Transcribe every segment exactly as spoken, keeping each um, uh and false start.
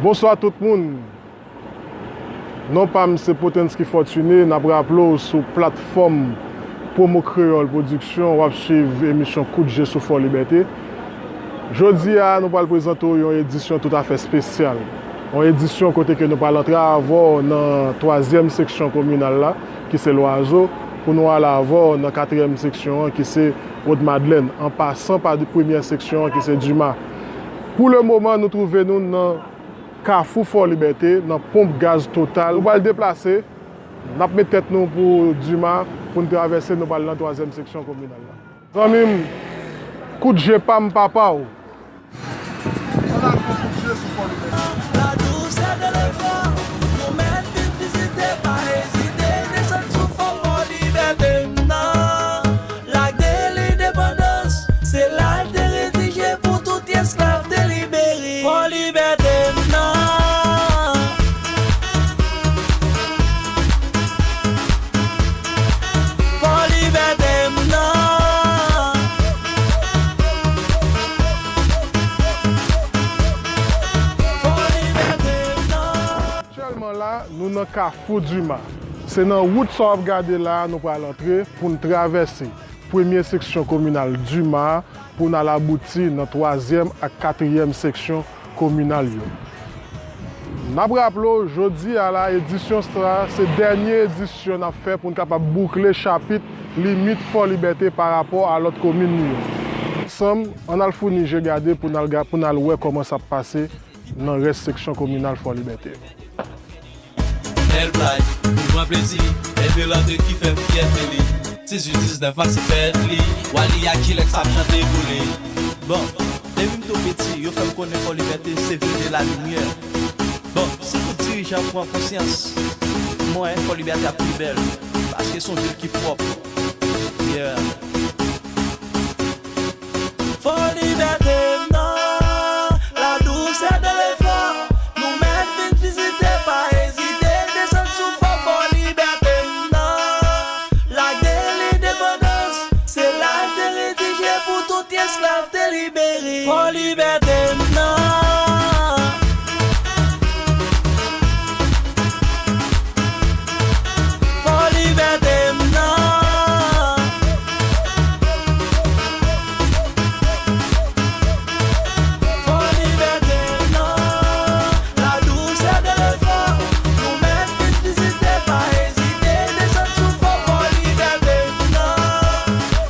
Bonswa tout moun. Non pa m se Potenski Fortuné, n ap raple w sou platfòm Promo Kreyòl Pwodiksyon, w ap swiv emisyon Kout Je sou Fò Libète. Jodi a, nou pral prezante w yon edisyon toutafè espesyal. Yon edisyon kote ke nou pral antre avè w nan twazyèm seksyon kominal la, ki se Lwazo, pou nou ale avè w nan katriyèm seksyon an, ki se Wòd Madlèn, an pasan pa premyè seksyon an, ki se Dima. Pou le moman, nou twouve nou nan Kafou Fò Libète, nan ponp gaz Total. Nou pral deplase, n ap met tèt nou pou Dima, pou n travèse, nou pral nan twazyèm seksyon kominal la. Zanmi m, kout je pa m papa w. Ann al fè kout je sou Fò Libète. La douceur de l'effort, nou mèt vin vizite, pa ezite, desann sou fò Fò Libète m nan. Lak de Lendepandans, se la l te redije pou tout esklav te libere. Fò Libète m nan. Fò Libète m nan. Fò Libète m nan. Aktyèlman la, nou nan Kafou Dima. Se nan wout sa w ap gade la a nou pral antre pou n travèse premye seksyon kominal Dima a pou n al abouti nan twazyèm ak katriyèm seksyon kominal yo. N ap raple w, jodi a la, edisyon sa a, se dènye edisyon n ap fè pou n kapab boukle chapit limit Fò Libète pa rapò a lòt komin li yo. Ansanm, ann al founi je gade pou n al ga-, pou n al wè kòman sa ap pase nan rès seksyon kominal Fò Libète. Bèl blag, pou pran plezi, bèl belante ki fè m fyète li. Dizuit diznèf la se fèt li, Wally ak Chilex ap chante pou li. Bon, depi m tou piti, yo fè m konnen Fò Libète se vil de la limyè. Bon, si tout dirijan pran konsyans, mwen, Fò Libète ap pi bèl, paske se yon vil ki pwòp. Yeah. Fò Libète m nan, la douceur de l'effort, nou mèt vin vizite, pa ezite, desann sou fò Fò Libète m nan. Lak de Lendepandans, se la l te redije pou tout esklav te libere. Fò Libète m nan. Fò Libète m nan. Fò Libète m nan. La douceur de l'effort, nou mèt vin vizite, pa ezite, desann sou fò Fò Libète m nan.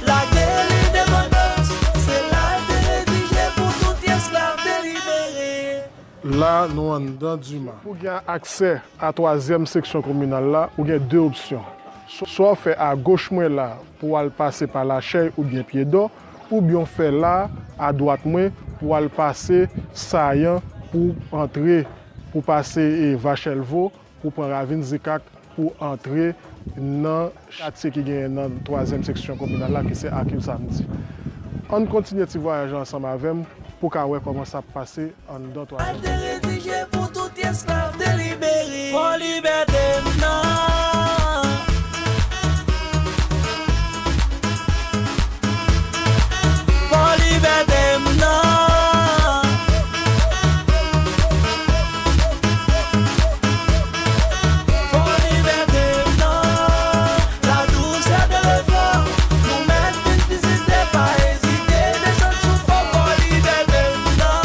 Lak de Lendepandans, se la l te redije pou tout esklav te libere. La, nou anndan Dima. Pou gen aksè a twazyèm seksyon kominal la, ou gen de opsyon. Swa w fè agoch mwen la pou w al pase pa Lachèy oubyen Pyedò, oubyen w fè la, adwat mwen, pou w al pase Sayan, pou w antre, pou w pase, e, Vachèlvo, pou w pran Ravin Zikak, pou antre nan katye ki genyen nan twazyèm seksyon kominal la, ki se Akil Samdi. Ann kontinye ti vwayaj la ansanm avè m pou w ka wè kòman sa ap pase anndan twazyèm. Al te redije pou tout esklav te libere. Fò Libète m nan. Fò Libète m nan. Fò Libète m nan. La douceur de l'effort, nou mèt vin vizite, pa ezite, desann sou fò Fò Libète m nan.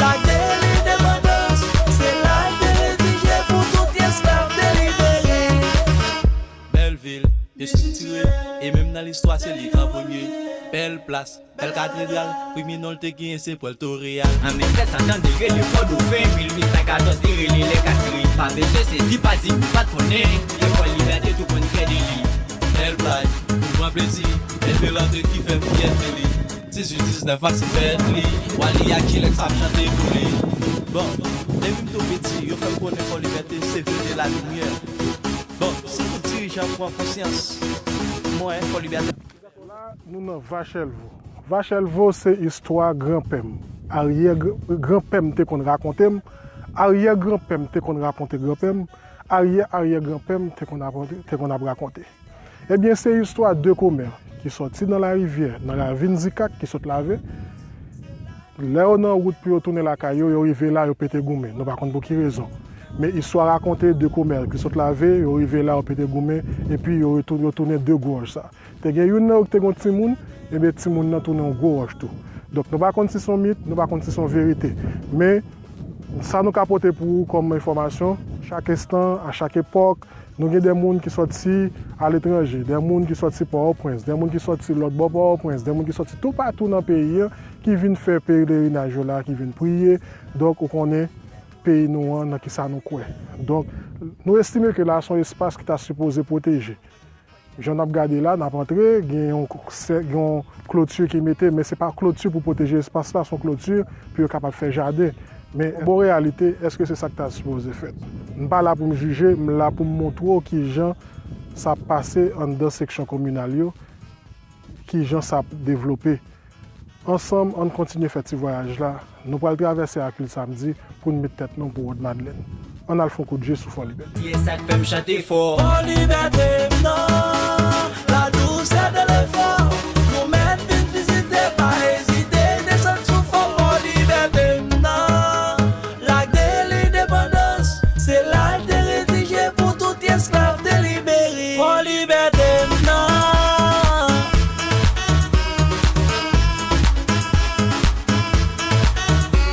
Lak de Lendepandans, se la l te redije pou tout esklav te libere. Bèl vil, estriktire, e menm nan listwa se li k an premye. Bèl plas, bèl katedral, premye non l te genyen se Pwèto Reyal. An mil sèt san trannde rele Fò Dofen, mil uit san katòz li rele Lè Kastri. Pa bezwen sezi, pa di ou pa t konnen, e Fò Libète tou konn fyè de li. Bèl blag, pou pran plezi, bèl belante ki fè m fyète li. Dizuit diznèf la se fèt li, Wally ak Chilex ap chante pou li. Bon, depi m tou piti, yo fè m konnen Fò Libète se vil de la limyè. Bon, si tout dirijan pran konsyans, mwen, Fò Libète. La, nou nan Vachèlvo. Vachèlvo se istwa granpè m. Aryè gr-, granpè m te konn rakonte m, aryè granpè m te konn rakonte granpè m, aryè aryè granpè m te konn rakonte, te konn ap rakonte. Ebyen, se istwa de komè ki sòti nan larivyè, nan ravin Zikak ki sot lave. Lè yo nan wout pou yo tounen lakay yo, yo rive la, yo pete goumen. Nou pa konn pou ki rezon. Men istwa rakonte de komè ki sot lave, yo rive la, yo pete goumen, epi yo retou-, yo tounen de gwo wòch sa. Te gen youn nan yo ki te gen yon timoun, ebyen timoun nan tounen yon gwo wòch tou. Donk nou pa konn si se yon mit, nou pa konn si se yon verite. Men sa nou ka pote pou ou kòm enfòmasyon, chak enstan, a chak epòk, nou gen de moun ki sòti aletranje, de moun ki sòti Pòtoprens, de moun ki sòti lòt bò Pòtoprens, de moun ki sòti toupatou nan peyi an, ki vin fè pelerinaj yo la, ki vin priye. Donk, ou konnen peyi nou an, nan kisa nou kwè. Donk, nou estime ke la se yon espas ki ta sipoze pwoteje. Jan n ap gade la, n ap antre, gen yon, gen yon kloti ki mete, men se pa kloti pou pwoteje espas la, se yon kloti pou yo kapab fè jaden. Men, bon reyalite, èske se sa k ta sipoze fèt? M pa la pou m jije, m la pou m montre w kijan sa ap pase anndan seksyon kominal yo, kijan sa ap devlope. Ansanm, ann kontinye fè ti vwayaj la. Nou pral travèse Akil Samdi pou n met tèt nou pou Wòd Madlèn. Ann al fè yon kout je sou Fò Libète. Kiyès sa k fè m chante fò? Fò Libète m nan, la douceur de l'effort. Nou mèt vin vizite, pa ezite, desann sou fò, Fò Libète m nan. Lak de lendepandans, se la l te redije pou tout esklav te libere. Fò Libète m nan.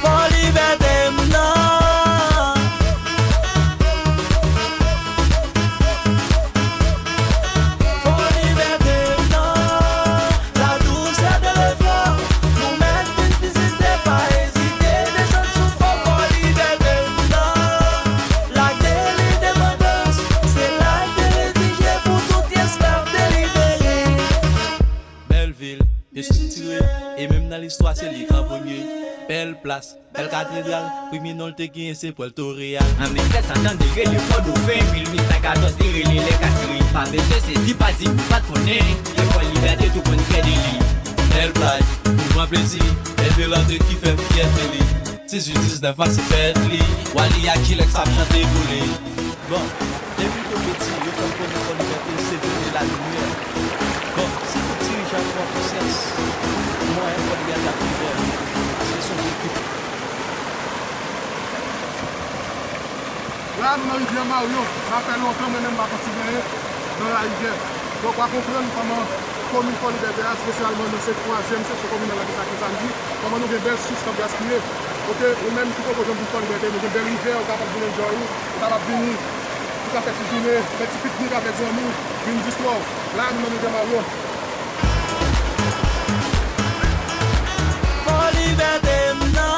Fò Libète m nan. Fò Libète m nan. La douceur de l'effort. Nou mèt vin vizite, pa ezite, desann sou fò, Fò Libète m nan. Lak de lendepandans, se la l te redije pou tout esklav te libere. Bèl vil, estriktire, e menm nan listwa se li k an premye. Bèl plas, bèl katedral, premye non l te genyen se Pwèto Reyal. An mil sèt san trannde rele Fò Dofen, mil uit san katòz li rele Lè Kastri. Pa bezwen sezi, pa di ou pa t konnen, e Fò Libète tou konn fyè de li. Bèl plaj, mouvman plezi, bèl bèl antre ki fè m fyè de li. Dizuit diznèf mas se fèt li, Wally ak Kilex ap chante pou li. Bon, depi m tou piti, yo fè m konnen Fò Libète se vil de la limyè. Bon, si tout dirijan pran konsyans, mwen, Fò Libète ap pi bèl. Paske se yon vil ki... La, nou nan rivyè Maryon. Sa fè lontan, mwen menm, m pa soti benyen nan larivyè. Donk, w a konprann kòman komin Fò Libète a, espesyalman nan se twazyèm seksyon kominal la ki se Akil Samdi, kòman nou gen bèl sous k ap gaspiye. Kote ou menm ki poko janm vin Fò Libète, nou gen bèl rivyè, ou kapab vin enjoy ou, ou kapab vini, ou ka fè ti jounen, fè ti piknik avèk zanmi w, vin distwè w. La, nou nan rivyè Maryon. Fò Libète m nan.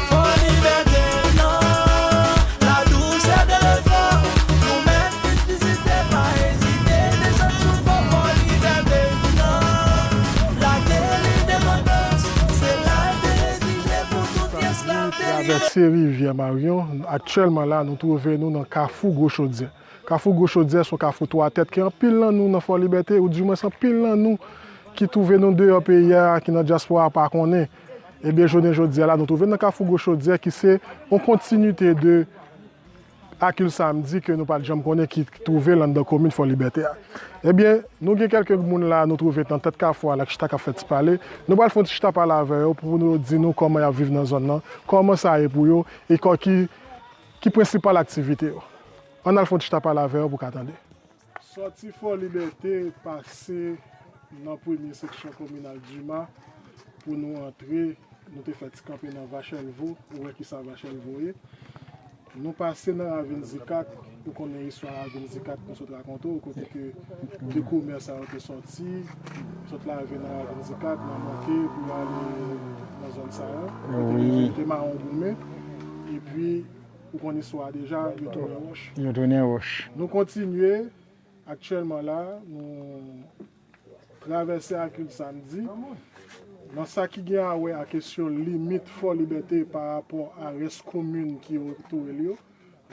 Fò Libète m nan. La douceur de l'effort. Nou mèt vin vizite, pa ezite, desann sou fò, Fò Libète m nan. Lak de lendepandans, se la l te redije pou tout esklav te libere. Travèse rivyè Maryon, aktyèlman la, nou twouve nou nan kafou Gwo Chodyè. Kafou Gwo Chodyè se yon kafou twa tèt ke anpil nan nou nan Fò Libète, oudimwens anpil nan nou ki twouve nou deyò peyi a, ki nan dyaspora a, pa konnen. Ebyen, jounen jodi a la, nou twouve n nan kafou Gwo Chodyè ki se yon kontinite de Akil Samdi ke nou pa t janm konnen ki twouve l anndan komin Fò Libète a. Ebyen, nou gen kèlke moun la, nou twouve nan tèt kafou a la, k chita k ap fè ti pale. Nou pral fè yon ti chita pale avè yo pou nou di nou kòman y ap viv nan zòn nan, kòman sa ye pou yo, e kò ki, ki prensipal aktivite yo. Ann al fè yon ti chita pale avè yo pou w ka tande. Sòti Fò Libète, pase nan premye seksyon kominal Dima pou nou antre, nou te fè ti kanpe nan Vachèlvo, ou wè kisa Vachèlvo ye. Nou pase nan Ravin Zikak, ou konnen istwa Ravin Zikak mwen sot rakonte w, kote ke de komè sa yo te sòti, sot lave nan Ravin Zikak, nan monte pou y ale nan zòn sa yo, kote yo te mawon goumen, epi ou konn istwa a deja, yo tounen wòch. Yo tounen wòch. Nou kontinye, aktyèlman la, nou travèse Akil Samdi. Nan sa ki gen a wè a kesyon limit Fò Libète pa rapò a rès komin ki otou l yo,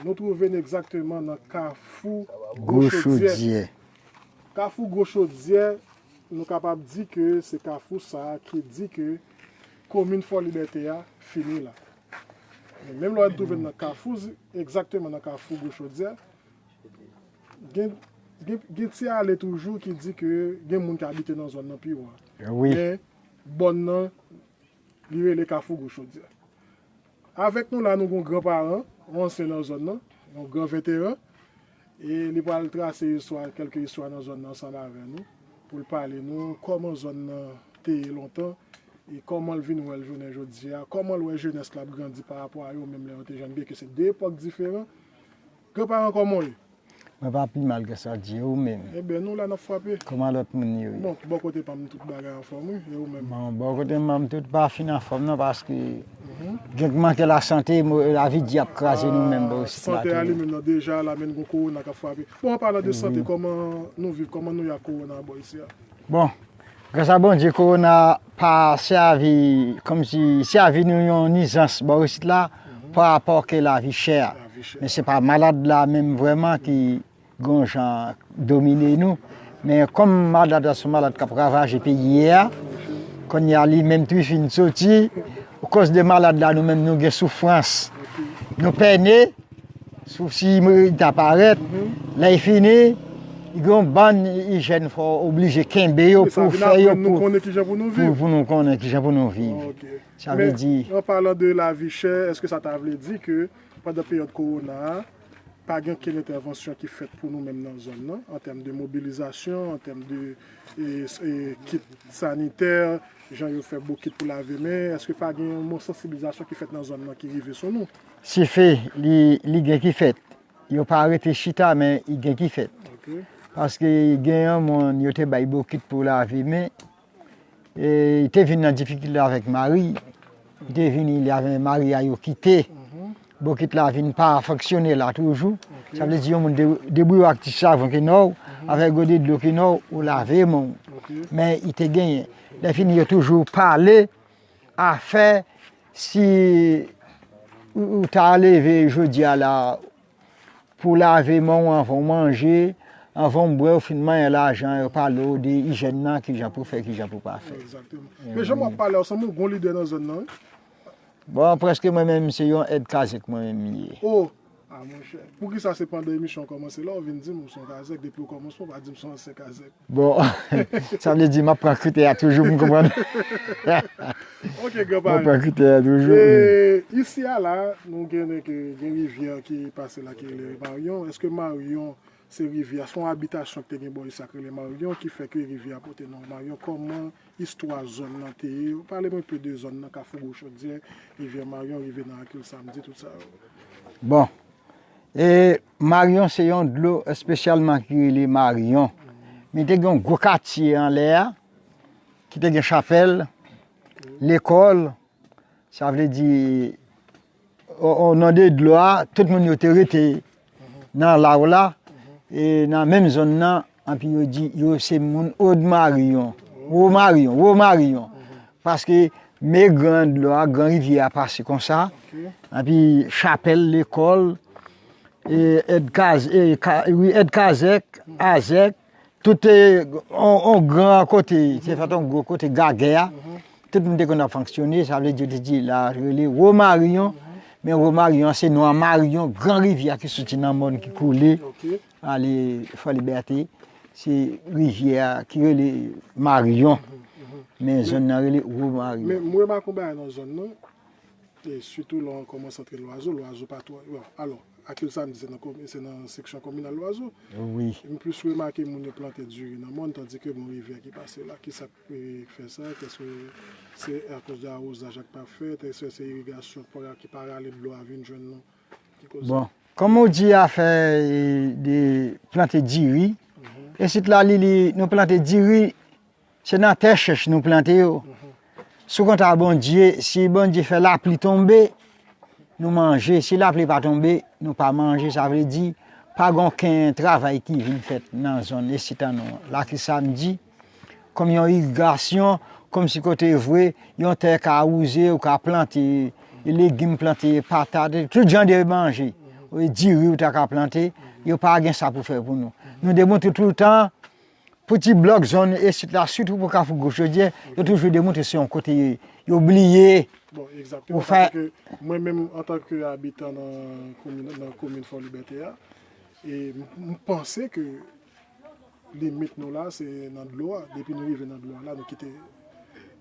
nou twouve n egzakteman nan kafou Gwo Chodyè. Kafou Gwo Chodyè, nou kapab di ke se kafou sa a ki di ke komin Fò Libète a fini la. Men menm lè w twouve n nan kafou, egzakteman nan kafou Gwo Chodyè, gen Gen, gen ti ale toujou ki di ke gen moun ki abite nan zòn nan pi wo a. Wi. Men, bòn nan, li rele Kafou Gwo Chodyè. Avèk nou la, nou gen yon gran paran, yon ansyen nan zòn nan, yon gran veteran. E li pral trase istwa, kèlke istwa nan zòn nan ansanm avè nou, pou l pale nou kòman zòn nan te ye lontan, e kòman l vin wè l jounen jodi a, kòman l wè jenès la ap grandi pa rapò a yo menm lè yo te jèn, byenke se de epòk diferan. Gran paran, kòman w ye? Mwen pa pi mal ke sa, Dye, ou menm? Eben, nou la n ap frape. Kòman lòt moun yo ye? Bon, bò kote pa m, tout bagay anfòm, wi. E ou menm? Bon, bò kote m, tout pa fin anfòm, non, paske gen k manke lasante, mo-, lavi di ap kraze nou menm bò isit la. Sante a li menm nan deja la, men gon kowona k ap frape. Bon, an palan de sante, kòman nou viv, kòman nou ye ak kowona bò isi a? Bon, gras a Bondye, kowona pa sèvi, kòmsi sèvi nou yon nizans bò isit la, pa rapò ke lavi chè a. Lavi chè. Men se pa malad la menm vrèman ki gon jan domine nou. Men kòm malad la se yon malad k ap ravaje peyi a, kounye a li menm tou li fin soti, akoz de malad la nou menm nou gen soufrans. Nou pène, souf si li ta parèt, lè l fini, li gen yon bann ijèn fò w oblije kenbe yo pou fè yo pou, pou, pou nou konnen kijan pou nou viv. Sa vle di. Men, an palan de lavi chè, èske sa ta vle di ke pandan peryòd kowona a, pa gen okenn entèvansyon ki fèt pou nou menm nan zòn nan, an tèm de mobilizasyon, an tèm de, e, e, kit sanitè, jan yo fè bokit pou lave men, èske pa gen yon sansibilizasyon ki fèt nan zòn nan ki rive sou nou? Sife, li, li gen ki fèt. Yo pa rete chita, men li gen ki fèt. Ok. Paske gen yon moun yo te bay bokit pou lave men, e, li te vin nan difikilte avèk mari. Li te vini, li avèk mari a, yo kite. Bokit la vin pa fonksyone la toujou. Ok. Sa vle di yon moun de-, debouye w ak ti savon ki nan w, avèk gode dlo ki nan w, ou lave men w. Ok. Men li te genyen. Lè fini, yo toujou pale afè si ou, ou ta leve jodi a la, pou lave men w anvan w manje, anvan w bwè, ou fin manyen lajan, yo pale w de ijèn nan, kijan pou fè, kijan pou pa fè. Egzakteman. Men jan w ap pale a, w sanble yon gwo lidè nan zòn nan, wi. Bon, prèske mwen menm, se yon èd kazèk mwen menm m ye. O! A, monchè. Poukisa se pandan emisyon an kòmanse la, w vin di m ou se yon kazèk, depi okòmansman, w pa di m se yon ansyen kazèk? Bon, sa vle di m ap pran kritè a toujou pou m konprann. Ok, gran paran. M ap pran kritè a toujou. E, isi a la, nou gen, gen rivyè ki pase la ki rele Maryon. Èske Maryon se rivyè, se yon abitasyon ki te gen bò isi a ki rele Maryon ki fè ke rivyè a pote non Maryon? Kòman istwa zòn nan te ye? Pale mwen enpe de zòn nan, Kafou Gwo Chodyè, rivyè Maryon, rive nan Akil Samdi, tout sa yo. Bon, e Maryon se yon dlo espesyalman ki rele Maryon. Men te gen yon gwo katye anlè a, ki te gen chapèl, lekòl, sa vle di, o, o non de dlo a, tout moun yo te rete nan law la, e nan menm zòn nan, anpi yo di, yo se moun Od Maryon, Wo Maryon, Wo Maryon. Paske men gran dlo a, gran rivyè a pase konsa. Ok. Anpi chapèl, lekòl, e, èd kaz-, e, ka-, wi, èd kazèk, azèk, tout, e, on, on gran kote, se fèt on gwo kote gagè a. Tout moun te konn ap fonksyone, sa vle di yo te di la rele Wo Maryon, men Wo Maryon an se non a Maryon, gran rivyè a ki soti nan mòn ki koule, ok, ale Fò Libète, se rivyè a ki rele Maryon, men zòn nan rele Wo Maryon. Men m remake yon bagay nan zòn nan, e sitou lè w kòmanse antre Lwazo, Lwazo pa twò, bon, alò, Akil Samdi se nan komi-, se nan seksyon kominal Lwazo. Wi. M plis remake moun yo plante diri nan mòn, tandike gon rivyè ki pase la. Kisa k, e, fè sa? Èske se akoz de awozaj ak pa fèt? Èske se irigasyon pa, ki pa rale dlo a vin jwenn nou? Ki koz sa? Bon, kòm ou di afè, e, de plante diri, isit la, li, li, nou plante diri, se nan tè chèch nou plante yo. Sou konta Bondye, si Bondye fè lapli tonbe, nou manje. Si lapli pa tonbe, nou pa manje. Sa vle di, pa gen okenn travay ki vin fèt nan zòn isit an non. Lakil Samdi, kòm yon irigasyon, kòmsi kote vre, yon tè ka wouze, ou ka plante legim, plante patat, tout jan de manje. Diri ou ta ka plante, yo pa gen sa pou fè pou nou. Nou demontre toutan, pou ti blòk zòn isit la, sitou pou Kafou Gwo Chodyè, yo toujou demontre se yon kote yo bliye. Bon, egzakteman, paske mwen menm, antanke abitan nan komin, nan komin Fò Libète a, e m, m panse ke Limit nou la, se nan dlo a. Depi nou rive nan dlo a la, nou kite,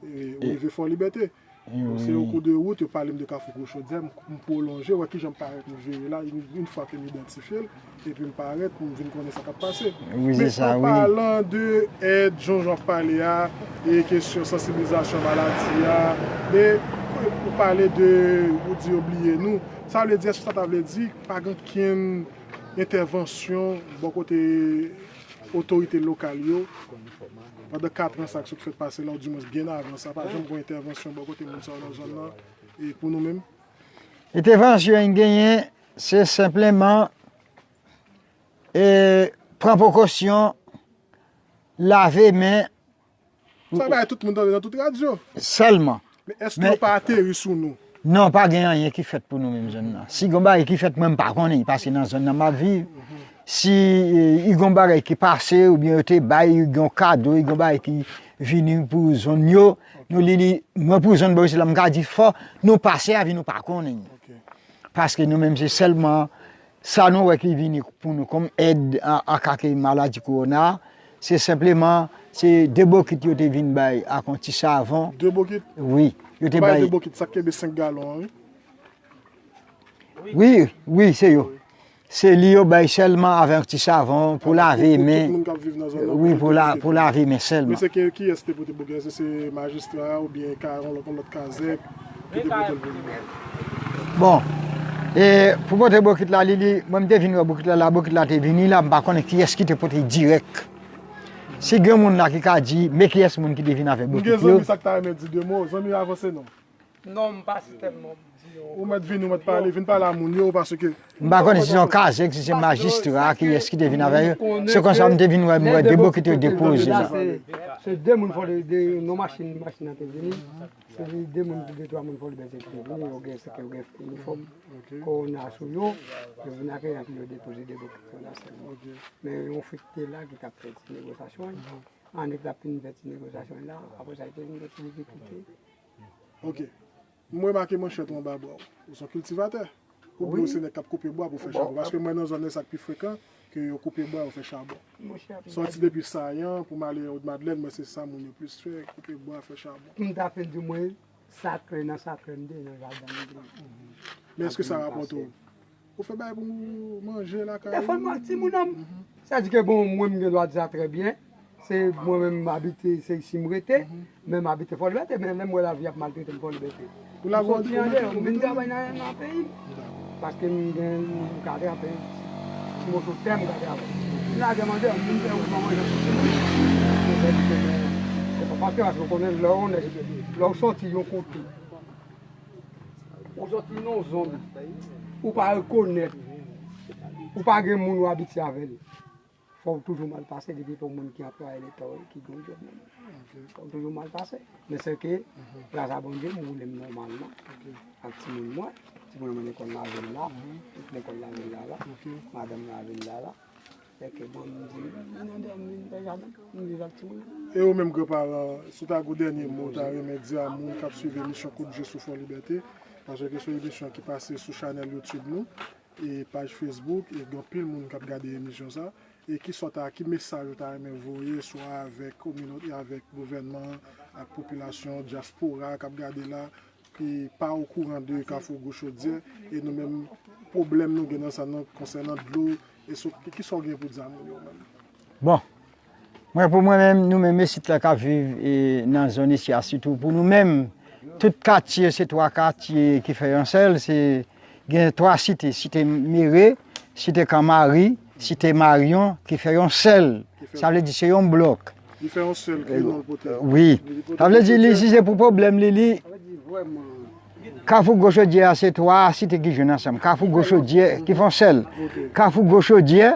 e, rive Fò Libète. Bon, se o kou de wout, yo pale m de Kafou Gwo Chodyè, m, m pwolonje, wè kijan m parèt, m vire la, yon, yon fwa ke m idantifye l, epi m parèt, m vin konnen sa k ap pase. Wi, se sa, wi. Men an palan de èd, jan w ap pale a, e kesyon sansibilizasyon maladi a, e ou pale de, ou di yo bliye nou. Sa vle di, èske sa ta vle di, pa gen okenn entèvansyon bò kote otorite lokal yo, pandan kat an sa k sot fèt pase la, oudimwens byen avan sa, pa janm gen entèvansyon bò kote moun sa yo nan zòn nan, e pou nou menm? Entèvansyon n genyen, se senpleman, e, pran prekosyon, lave men, Sa bay tout moun tande nan tout radyo. Sèlman. Men èske yo pa ateri sou nou? Non, pa gen anyen ki fèt pou nou menm zòn nan. Si gon bagay ki fèt, mwen m pa konnen, paske nan zòn nan m ap viv. Si, e, i gon bagay ki pase, oubyen yo te bay, i gon kado, i gon bagay ki vini pou zòn yo, nou li, li, mwen pou zòn Boris la, m ka di fò, nou pase avè nou pa konnen. Paske nou menm se sèlman sa nou wè ki vini pou nou kòm èd a, a kake maladi kowona, se senpleman, se de bokit yo te vin bay ak yon ti savon. De bokit? Wi, yo te bay de bokit, sa k kenbe senk galon an, wi. Wi, wi, se yo. Se li yo bay sèlman avè yon ti savon pou lave men. Pou tout moun k ap viv nan zòn nan, wi, pou la, pou lave men sèlman. Men se ke, kiyès te pote bokit? Èske se majistra a oubyen ka, yon lòt, yon lòt kazèk ki te pote l pou nou? Bon, e, pou pote bokit la, li, li, mwen m te vin wè bokit la, la bokit la te vini la, m pa konnen kiyès ki te pote dirèk. Si gen moun la ki ka di, men kiyès moun ki te vin avèk bokit yo. M gen zanmi sa k ta renmen di de mo, zanmi avanse non. Non, m pa si tèlman di yon. Ou mèt vini, ou mèt pale, vin pale a moun yo, paske. M pa konnen si se yon kazèk, si se majistra, kiyès ki te vin avèk yo. Se konsa m te vin wè, m wè de bokit yo depoze la. Se, se de moun fò de, de, yon machin, machin nan te vini. Se de moun, de twa moun fò de bèze ki te vini, yo gen, se ke yo gen inifòm kowona sou yo. Yo vin akeyi epi yo depoze de bokit kowona sèlman. Men yon fi ki te la ki t ap fè ti negosyasyon. Annik l ap fin fè ti negosyasyon la, apre sa, li te vin gen ti difikilte. Ok. M remake manchèt ou anba bra w. Ou se yon kiltivatè? Oubyen ou se nèg k ap koupe bwa pou fè chabon? Paske m wè nan zòn nan, sa k pi frekan, ke yo koupe bwa, yo fè chabon. Sòti depi Sayan pou m ale Wòd Madlèn, mwen se sa moun yo plis fè, koupe bwa, fè chabon. M ta fin di mwen, sakre nan sakre m te ye, nan jaden m te ye. Men èske sa rapòte w? Ou fè bagay pou manje lakay ou? Dèfwa m ak timoun an m. Sa di ke bon, mwen m gen dwa di sa trè byen. Se mwen menm m abite, se isi m rete. Men m abite Fò Libète, men lè m wè lavi ap maltrete m Fò Libète. Ou lage w andeyò, ou mete w andeyò, m vin travay nan, nan peyi m. Paske m gen, m ka trape ti moso tè, m ka trape. M lage m andeyò, m vin fè wout mwen manje pou timoun. Se pa paske, paske w konnen lè w nèg, lè w sòti yon kote. Ou sòti nan yon zòn, ou pa rekonèt, ou pa gen moun ou abitye avè l. Fò w toujou mal pase depi pou moun ki anplwaye leta w ki gen yon djòb nan men. Fò w toujou mal pase. Men sèke, gras a Bondye, m woule m nòmalman. Ak timoun mwen, timoun mwen lekòl lavil la, lekòl lavil la la, madanm lavil la la. Sèke bon, m di, m nan dòmi, m fè jaden, m viv ak timoun. E ou menm granparan, si w ta gen yon dènye mo w ta renmen di a moun k ap swiv emisyon Kout Je sou Fò Libète, paske se yon emisyon ki pase sou chanèl YouTube nou, e paj Facebook, e gen anpil moun k ap gade emisyon sa. E kisa w ta, ki mesaj ou ta renmen voye, swa avèk kominote, avèk gouvènman, ak popilasyon, dyaspora k ap gade la, ki pa okouran de Kafou Gwo Chodyè, e nou menm, pwoblèm nou gen nan sa nan konsènan dlo, e sou, ki, kisa w gen pou di a moun yo menm? Bon, mwen, pou mwen menm, nou menm isit la k ap viv, e, nan zòn isi a, sitou pou nou menm, tout katye, se twa katye ki fè yon sèl, se gen twa site, site Mere, site Kanmari, site Maryon, ki fè yon sèl. Sa vle di se yon blòk. Li fè yon sèl, ki non l pote. Wi. Sa vle di li, si se pou pwoblèm li, li, Kafou Gwo Chodyè a, se twa site ki jwenn ansanm. Kafou Gwo Chodyè, ki fè yon sèl. Kafou Gwo Chodyè,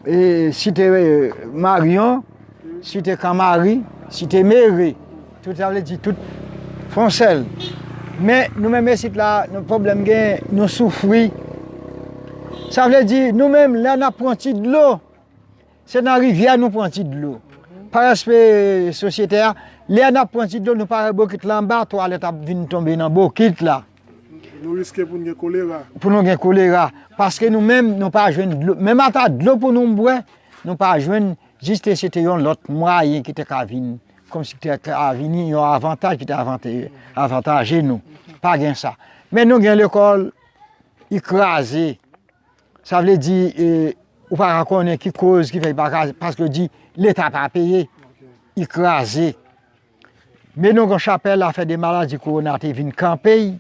e, site, e, Maryon, site Kanmari, site Mere. Tout sa vle di tout fè yon sèl. Men nou menm isit la, nou pwoblèm gen, nou soufri. Sa vle di, nou menm, lè n ap pran ti dlo, se nan rivyè nou pran ti dlo. Pa respè sosyete a, lè n ap pran ti dlo, nou pa wè bokit la anba, twalèt ap vin tonbe nan bokit la. Nou riske pou n gen kolera. Pou nou gen kolera. Paske nou menm, nou pa jwenn dlo. Menm ata dlo pou nou bwè, Nou pa jwenn, jis te se te yon lòt mwayen ki te ka vin, kòmsi ki te ka vini yon avantaj ki te avante-, avantaje nou. Pa gen sa. Men nou gen lekòl, li kraze. Sa vle di, e, ou pa ka konnen ki koz ki fè li pa kraze, paske yo di Leta pa peye, li kraze. Men nou gen chapèl, afè de maladi kowona te vin kanpe l.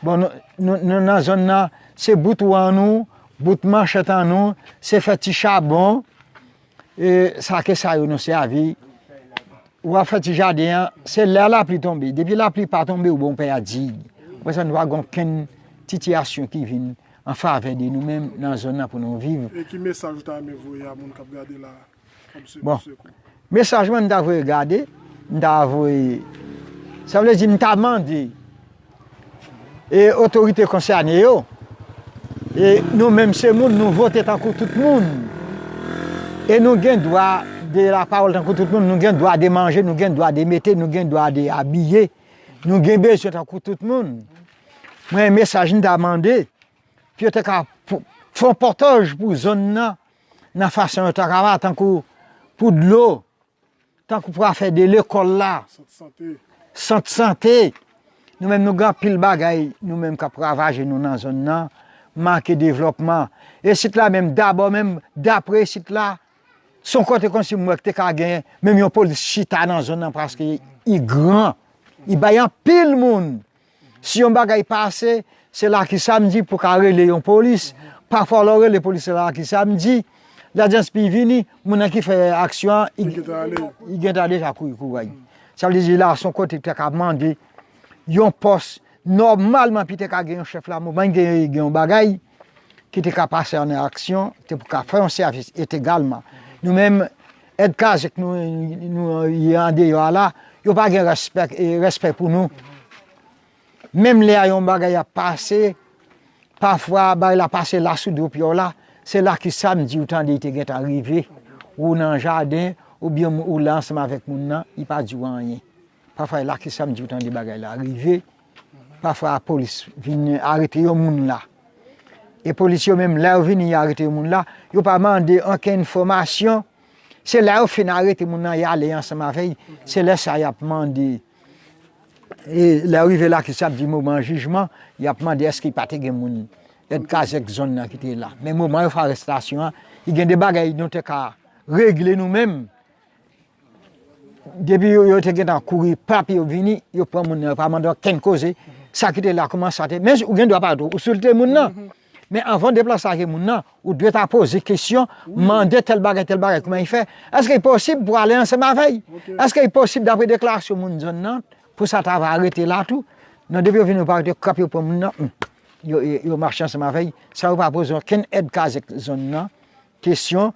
Bon, nou, nou, nou nan zòn nan, se bout wou an nou, bout manchèt an nou, se fè ti chabon, e sa ke sa yo nou sèvi. Ou ap fè ti jaden an, se lè lapli tonbe. Depi lapli pa tonbe, ou bon pè a di. Ou konprann, nou pa gen okenn sitiyasyon ki vin an favè de nou menm nan zòn nan pou nou viv. E ki mesaj ou ta renmen voye a moun k ap gade la? Bon, mesaj mwen m ta voye gade, m ta voye, sa vle di m ta mande, e otorite konsène yo, e nou menm se moun, nou vote tankou tout moun. E nou gen dwa de lapawòl tankou tout moun, nou gen dwa de manje, nou gen dwa de mete, nou gen dwa de abiye, nou gen bezwen tankou tout moun. Mwen, mesaj m ta mande, pou yo te ka pou, fè yon pòtaj pou zòn nan, nan fason yo ta ka va, tankou pou dlo, tankou pou afè de lekòl la, sant sante. Sant sante. Nou menm nou gen anpil bagay, nou menm k ap ravaje nou nan zòn nan, manke devlòpman. E sit la menm, dabò menm, dapre sit la, se yon kote kòmsi m wè ki te ka gen menm yon polis chita nan zòn nan, paske li gran, li bay anpil moun. Si yon bagay pase, se Lucky Samedi pou ka rele yon polis. Pafwa lè w rele polis la Lucky Samedi, la D S P vini, moun nan ki fè aksyon an, li, li gentan deja kouri kouri. Sa vle di la, se yon kote ki te ka mande yon pòs, nòmalman, pou te ka gen yon chèf la, moman gen, gen yon bagay ki te ka pase an aksyon, te pou ka fè yon sèvis entegralman. Nou menm, èd kazèk nou, nou ye andeyò a la, yo pa gen respè, e, respè pou nou. Menm lè a yon bagay ap pase, pafwa bagay la pase la sou do pye w la, se Lucky Samedi ou tande li te gentan rive, ou nan jaden, oubyen ou la ansanm avèk moun nan, li pa di w anyen. Pafwa e Lucky Samedi ou tande bagay la rive, pafwa polis vin arete yon moun la. E polis yo menm, lè yo vini arete yon moun la, yo pa mande okenn enfòmasyon. Se lè yo fin arete moun nan, y ale ansanm avè l. Se lè sa y ap mande. E lè yo rive Lucky Samedi moman jijman, y ap mande èske pa te gen moun èd kazèk zòn nan ki te la. Men moman yo fè arestasyon an, li gen de bagay nou te ka regle nou menm. Depi yo, yo te gentan kouri, pap, yo vini, yo pran moun nan, yo pa mande okenn koze. Sa ki te la, kòman sa te. Men ou gen dwa pa tou, ou silte moun nan. Men anvan w deplase ak moun nan, ou dwe ta poze kesyon, mande tèl bagay, tèl bagay, kòman li fè. Èske li posib pou ale ansanm avè l? Èske li posib, dapre deklarasyon moun zòn nan, pou sa ta va rete la tou? Non, depi yo vini, yo pa rete, kòp yo pran moun nan, hmm, yo, yo, yo mache ansanm avè l. Sa yo pa poze okenn èd kazèk zòn nan kesyon,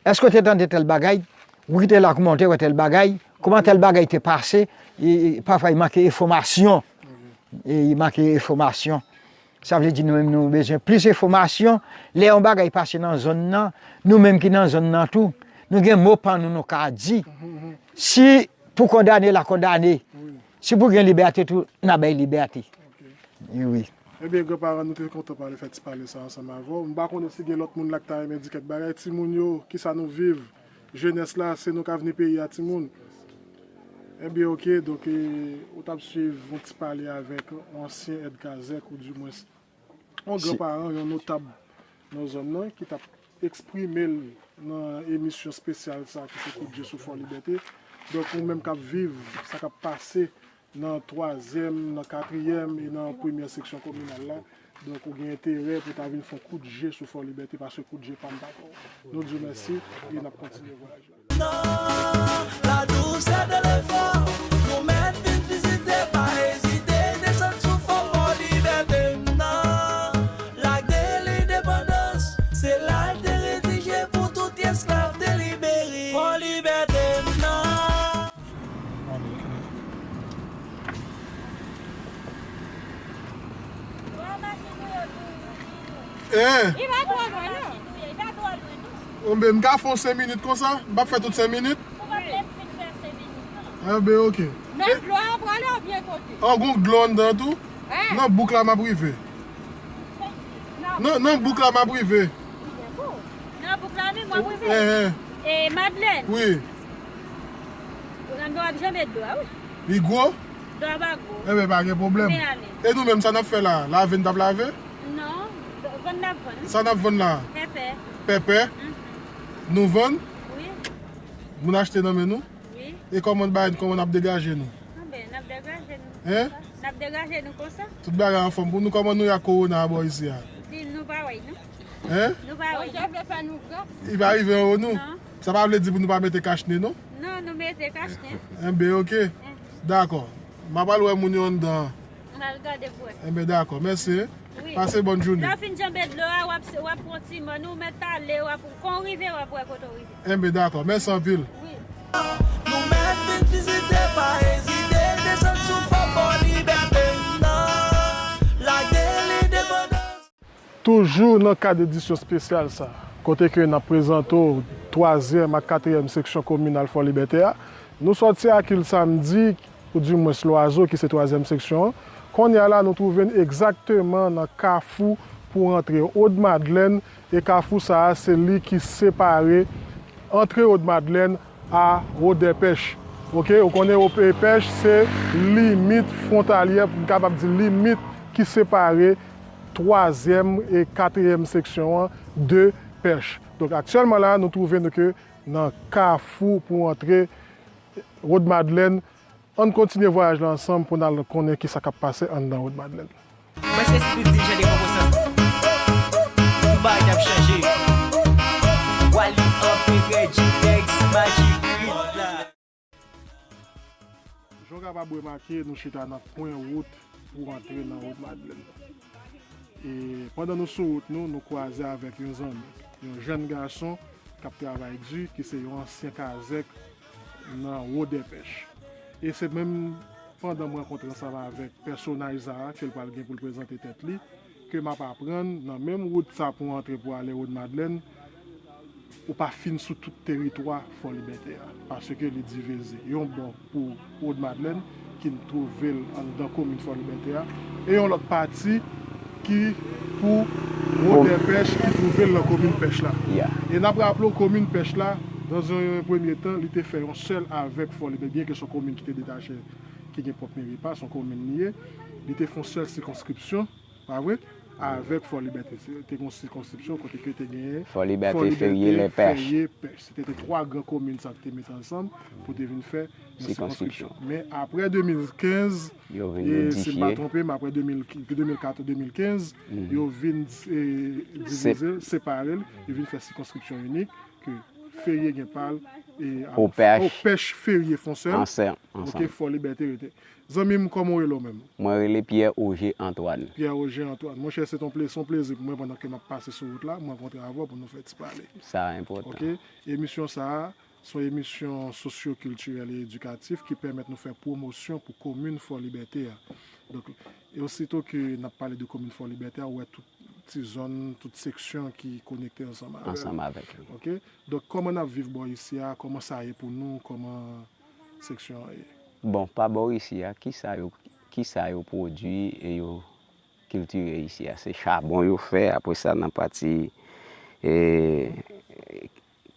èske w te tande tèl bagay? Ou ki te la, kòman w te wè tèl bagay? Kòman tèl bagay te pase? E, e, pafwa, li manke enfòmasyon. E, li manke enfòmasyon. Sa vle di nou menm nou bezwen plis enfòmasyon. Lè yon bagay pase nan zòn nan, nou menm ki nan zòn nan tou, nou gen mo pa nou nou ka di. Si pou kondane, l a kondane. Si pou gen libète tou, n a bay libète. Wi. Ebyen, granparan, nou te kontan pale, fè ti pale sa ansanm avè w. M pa konnen si gen lòt moun la ki ta renmen di kèk bagay. Timoun yo, kisa nou viv? Jenès la, se nou k avni peyi a, timoun. Ebyen, oke, donk, e, ou t ap swiv yon ti pale avèk yon ansyen èd kazèk, ou dimwens yon granparan, yon notab nan zòn nan, ki t ap eksprime l nan emisyon espesyal sa ki se Kout Je sou Fò Libète. Donk, ou menm k ap viv sa k ap pase nan twazyèm, nan katriyèm e nan premyè seksyon kominal la. Donk, ou gen enterè pou ta vin fè yon kout je sou Fò Libète, paske kout je pa m pa pa w. Nou di w mèsi e n ap kontinye vwayaj la. Non, la douceur de l'effort, nou mèt vin vizite, pa ezite, desann sou Fò, Fò Libète. Non, lak de lendepandans, se la l te redije pou tout esklav te libere. Fò Libète, non. Eh. Li pa twò lwen, non. Bon, ben, m ka fè yon senk minit konsa? M p ap fè tout senk minit? Ou p ap menm fin fè senk minit, non. Ah, ben, oke. Men dlo a prale oubyen kote? Oh, gon dlo anndan tou? Eh. Nan bouk la, m ap rive. Nan, nan bouk la, m ap rive. Nan bouk la, menm Wi, wi. Eh, eh. E Madlèn? Wi. Ou nan w ap janbe dlo a, wi. Li gwo? Dlo a pa gwo. Enben, pa gen pwoblèm. Men ale. E nou menm, sa n ap fè la? Lave n t ap lave? Non, vann n ap vann. Sa n ap vann la? Pèpè. Pèpè? Mhm. Nou vann? Wi. Moun achte nan men nou? Wi. E kòman bagay, kòman n ap degaje nou? Anben, n ap degaje nou. Hein? N ap degaje nou konsa. Tout bagay anfòm pou nou. Kòman nou ye ak kowona a bò isi a? Di nou pa wè, non? Hein? Nou pa wè. Bondye vle fè nou gras. Li pa rive anwo nou? Non. Sa pa vle di pou nou pa mete kach ne, non? Non, nou mete kach ne. Enben, oke. Eh. Dakò. M ap al wè moun yo anndan an. M al gade pou wè. Enben, dakò. Mèsi, hein. Wi. Pase bòn jounen. Lè w fin janbe dlo a, w ap, w ap pran ti mòn, ou mèt ale, w ap, kon w rive, w ap wè kote w rive. Enben, dakò. Mèsi anpil. Wi. Nou mèt vin vizite, pa ezite, desann sou fò, fò libète m nan. Lage lendepandans. Toujou nan kad edisyon espesyal sa, kote ke n ap prezante w twazyèm ak katriyèm seksyon kominal Fò Libète a, nou sòti ak il samdi, oudimwens Lwazo, ki se twazyèm seksyon an. Kounye a la, nou twouve n egzakteman nan kafou pou rantre Wod Madlèn, e kafou sa a, se li ki separe antre Wod Madlèn a Wodèpèch. Oke, ou konnen Wodèpèch se limit fwontalyè, pou n kapab di limit ki separe twazyèm e katriyèm seksyon an de Pèch. Donk, aktyèlman la, nou twouve nou ke nan kafou pou antre Wod Madlèn. Ann kontinye vwayaj la ansanm pou n al konnen kisa k ap pase anndan Wod Madlèn. Mwen se Sipiti, jan de konpozans. Tout bagay ap chanje. Wally, Anperè, G-Tex, Magic, Rita. Jan w kapab remake, nou chita nan kwen wout pou antre nan Wod Madlèn. E pandan nou sou wout nou, nou kwaze avèk yon zanmi, yon jèn gason k ap travay di, ki se yon ansyen kazèk nan Wodèpèch. E se menm pandan m rankontre ansanm avèk pèsonaj sa a, ke l pral gen pou l prezante tèt li, ke m ap aprann nan menm wout sa pou antre pou ale Wod Madlèn, ou pa fin sou tout teritwa Fò Libète a, paske li divize. Yon bò pou Wod Madlèn, ki n twouve l anndan komin Fò Libète a, e yon lòt pati ki pou Wodèpèch, ki twouve l nan komin Pèch la. Yeah. E n ap raple w, komin Pèch la, dans un premier temps, li te fè yon sèl avèk Fò Libète, byenke se yon komin ki te detache, ki gen pwòp meri pa, se yon komin li ye, li te fè yon sèl sikonskripsyon, pa vre? Avèk Fò Libète, se te yon sikonskripsyon kote ke te genyen Fò Libète, Ferye, Lèpèch. Ferye, Pèch. Se te, te twa gran komin sa ki te mete ansanm pou te vin fè yon sikonskripsyon. Men apre de mil kenz, e, si m pa twonpe m, apre de mil, de mil katòz, de mil kenz, yo vin, e, divize l, separe l, yo vin fè sikonskripsyon inik, ke Ferye gen pa l, e, Opèch, Opèch, Ferye fè yon sèl, oke, Fò Libète rete. Zanmi m, kòman w rele w menm? Mwen rele Pierre Auger Antoine. Pierre Auger Antoine. Monchè, se yon ple-, se yon plezi pou mwen pandan ke m ap pase sou wout la, m rankontre avè w pou nou fè ti pale. Sa enpòtan. Oke? Emisyon sa a, se yon emisyon sosyokiltirèl e edikatif ki pèmèt nou fè pwomosyon pou komin Fò Libète a. Donk, e osito ke n ap pale de komin Fò Libète a, ou wè tout ti zòn, tout seksyon ki konekte ansanm avè l. Ansanm avèk li. Oke? Donk, kòman n ap viv bò isi a? Kòman sa ye pou nou? Kòman seksyon an ye? Bon, pa bò isi a, kisa yo, kisa yo pwodui e yo kiltive isi a? Se chabon yo fè, apre sa nan pati, e,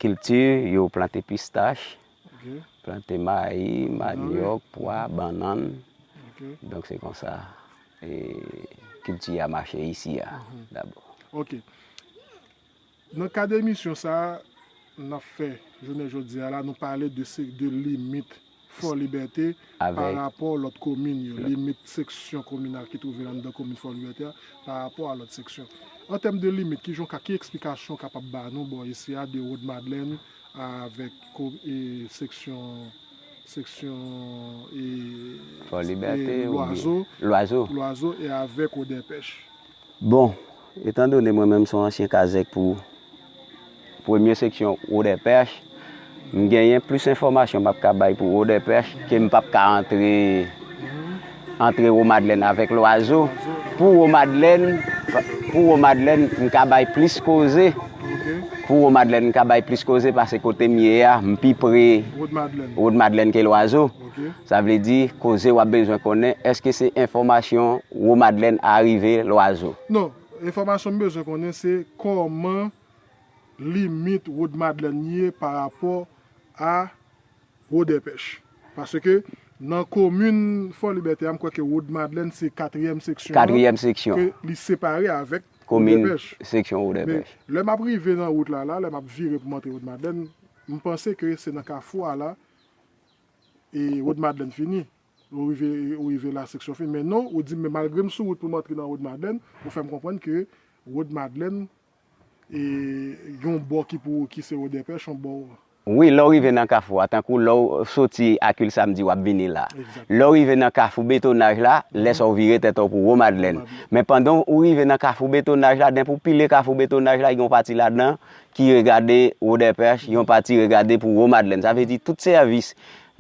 kilti, yo plante pistach, oke, plante mayi, manyòk, pwa, bannann. Oke. Donk se konsa, e, kilti a mache isi a, dabò. Oke. Nan kad emisyon sa a, n ap fè jounen jodi a la, nou pale de se, de limit Fò Libète pa rapò lòt komin yo, limit seksyon kominal ki twouve l anndan komin Fò Libète a, pa rapò a lòt seksyon. An tèm de limit, ki jan w ka, ki eksplikasyon w kapab ba nou bò isi a de Wod Madlèn avèk ko-, e, seksyon, seksyon, e, Fò Libète e oubyen Lwazo, Lwazo. Lwazo e avèk Wodèpèch? Bon, etandone mwen menm se yon ansyen kazèk pou premye seksyon Wodèpèch, m genyen plis enfòmasyon m ap ka bay pou Wodèpèch ke m p ap ka antre, antre Wo Madlèn avèk Lwazo. Pou Wo Madlèn, pou Wo Madlèn, m ka bay plis koze. Pou Wo Madlèn, m ka bay plis koze pase kote m ye a, m pi pre Wod Madlèn ke Lwazo. Sa vle di, koze w ap bezwen konnen, èske se enfòmasyon Wo Madlèn a rive Lwazo? Non, enfòmasyon m bezwen konnen se kòman limit Wod Madlèn ye pa rapò a Wodèpèch. Paske nan komin Fò Libète a, m kwè ke Wod Madlèn se katriyèm seksyon an, katriyèm seksyon, ke li separe avèk komin Wodèpèch. Seksyon Wodèpèch. Men lè m ap rive nan wout la, la, lè m ap vire pou m antre Wod Madlèn, m panse ke se nan kafou a la, e Wod Madlèn fini. Ou rive, ou rive la, seksyon fini. Men non, ou di m, men malgre m sou wout pou m antre nan Wod Madlèn, ou fè m konprann ke Wod Madlèn, e, yon bò ki pou, ki se Wodèpèch, yon bò. Wi, lè w rive nan kafou a, tankou lè w soti Akil Samdi, w ap vini la. Egzakteman. Lè w rive nan kafou betonaj la, lè sa w vire tèt ou pou Wo Madlèn. Wo Madlèn. Men pandan w rive nan kafou betonaj la, depi w pile kafou betonaj la, gen yon pati ladan ki regade Wodèpèch, yon pati regade pou Wo Madlèn. Sa vle di tout sèvis,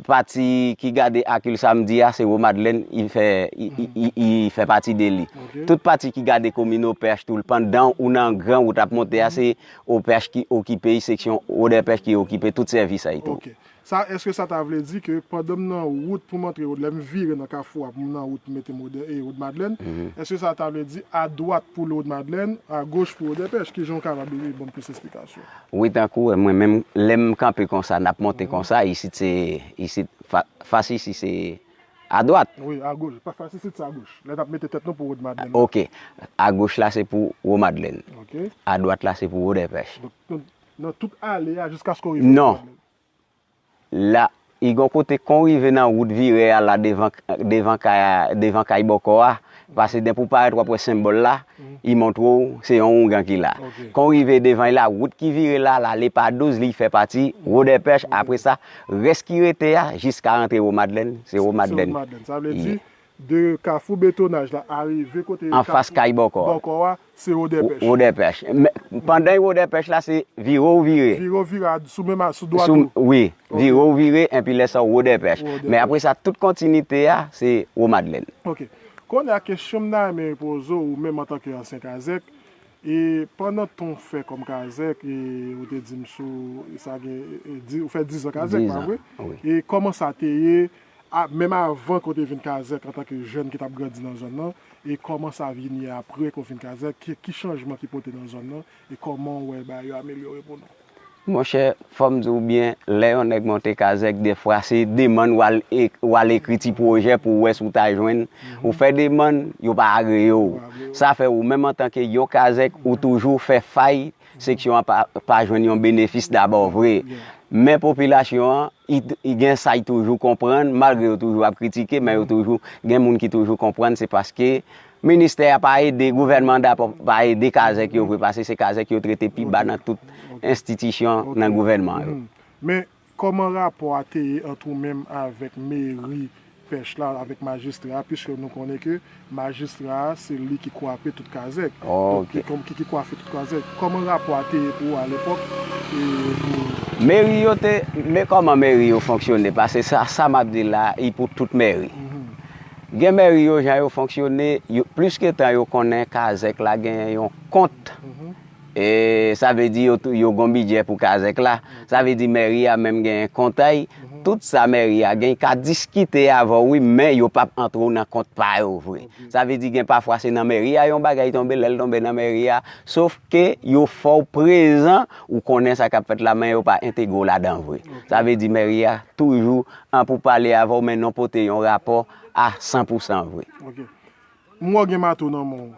pati ki gade Akil Samdi a, se Wo Madlèn, i fè, i, i, i, i fè pati de li. Ok. Tout pati ki gade komin Opèch tou, pandan ou nan gran wout ap monte a, se Opèch ki okipe, seksyon Wodèpèch ki okipe tout sèvis sa yo tou. Ok. Sa, èske sa ta vle di ke pandan m nan wout pou m antre, lè m vire nan kafou a, pou m nan wout pou mete m Wodè-, e, Wod Madlèn, èske sa ta vle di adwat pou Wod Madlèn, agoch pou Wodèpèch? Kijan w kapab ban m plis esplikasyon? Wi, tankou mwen menm, lè m kanpe konsa, n ap monte konsa, isit se, isit, fa-, fas isi se adwat. Wi, agoch. Pa fas isit se agoch. Lè n ap mete tèt nou pou Wod Madlèn. Ok. Agoch la se pou Wo Madlèn. Ok. Adwat la se pou Wodèpèch. Donk, nan, nan tout ale a jiskaske w rive Wod Madlèn. Non. La, i gon kote kon rive nan wout vire a la devan, devan kay, devan kay bòkò a, pase depi w parèt w ap wè senbòl la, i montre w se yon oungan ki la. Ok. Kon rive devan la, wout ki vire la, la Lepadouz, li fè pati Wodèpèch, apre sa, rès ki rete a, jiska rantre Wo Madlèn, se Wo Madlèn. Se Wo Madlèn. Sa vle di, de kafou betonaj la, arive kote anfas kafou kay bòkò a. Bòkò a, se Wodèpèch. Wodèpèch. Men, pandan Wodèpèch la, se vire w vire. Vire w vire a, sou menm a, sou dwat ou. Wi, ok, vire w vire, enpi lè sa w Wodèpèch. Wodèpèch. Men apre sa, tout kontinite a, se Wo Madlèn. Ok. Kounye a, kesyon m ta renmen poze w, ou menm antanke ansyen kazèk, e pandan tan w fè kòm kazèk, e ou te di m sou, sa gen, e, di, ou fè diz an kazèk, pa vre? Diz an, wi. E kòman sa te ye, a, menm avan ke w te vin kazèk antanke jèn ki t ap grandi nan zòn nan, e kòman sa vin ye apre ke w vin kazèk, ki, ki chanjman ki pote nan zòn nan, e kòman w wè bagay yo amelyore pou nou? Monchè, fò m di w byen, lè yon nèg monte kazèk, dèfwa se demann w al e-, w al ekri ti pwojè pou w wè si w ta jwenn. Ou fè demann, yo pa agreye w. Sa fè ou menm antanke yon kazèk, ou toujou fè fay seksyon an pa, pa jwenn yon benefis dabò vre. Men popilasyon an, i, i gen sa y toujou konprann, malgre yo toujou ap kritike, men yo toujou, gen moun ki toujou konprann, se paske ministè a pa ede, gouvènman an dabò pa ede kazèk yo vre, paske se kazèk yo trete pi ba nan tout enstitisyon nan gouvènman yo. Men, kòman rapò a te ye ant ou menm avèk meri Pèch la, avèk majistra a, piske nou konnen ke majistra a, se li ki kwape tout kazèk. Donk, ki, ki kwape tout kazèk. Kòman rapò a te ye pou ou alepòk? E pou meri yo te, men kòman meri yo fonksyone, paske sa, sa m ap di la, i pou tout meri. Gen meri yo, jan yo fonksyone, yo, plis ke tan yo konnen kazèk la genyen yon kont. E sa vle di yo tou, yo gon bidjè pou kazèk la. Sa vle di meri a menm genyen kont a y. Tout sa meri a genyen ka diskite avè w, wi, men yo p ap antre w nan kont pa yo vre. Sa vle di gen pafwa se nan meri a yon bagay tonbe, lè l tonbe nan meri a, sof ke yo fè w prezan, ou konnen sa k ap fèt la, men yo pa entegre w ladan vre. Sa vle di meri a toujou an pou pale avè w, men non pote yon rapò a san pou san vre. M wè w gen mato nan men w.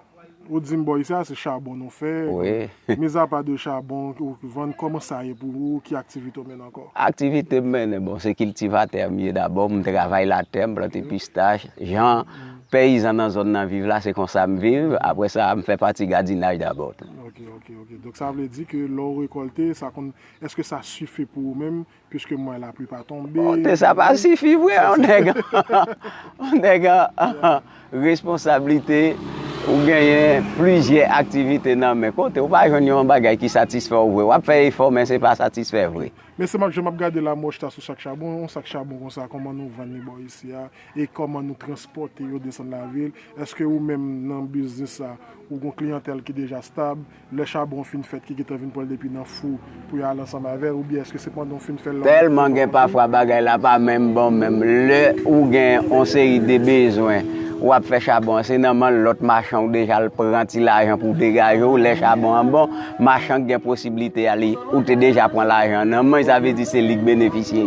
Ou di m bò isi a se chabon nou fè. Wi. Mizapa de chabon ou vann, kòman sa ye pou ou? Ki aktivite w mennen ankò? Aktivite m mennen, bon, se kiltivatè m ye dabò. M travay latè, m plante pistach. Jan peyizan nan zòn nan viv la, se konsa m viv. Apre sa, m fè pati gadinaj dabò tou. Ok, ok, ok. Donk, sa vle di ke lè w rekòlte, sa konn, èske sa sifi pou ou menm? Piske m wè lapli pa tonbe. Bon, te sa pa sifi vre, yon nèg, yon nèg an, an responsablite, ou genyen plizyè aktivite nan men. Kote ou pa jwenn yon bagay ki satisfè w vre. W ap fè efò, men se pa satisfè vre. Mesye, m ap, jan m ap gade la, m wè w chita sou sak chabon, yon sak chabon konsa, kòman nou vann li bò isi a, e kòman nou transpòte yo desann lavil? Èske ou menm nan biznis sa, ou gon kliyantèl ki deja stab, lè chabon fin fèt ki gentan vin pran l depi nan fou pou y al ansanm avè l, oubyen èske se pandan w fin fè l la w Tèlman gen pafwa bagay la pa menm bon menm. Lè ou gen yon seri de bezwen, w ap fè chabon an, se nan men lòt machann ou deja al pran ti lajan pou w degaje w. Lè chabon an bon, machann gen posiblite a li, ou te deja pran lajan an nan men l, sa vle di se li k benefisye.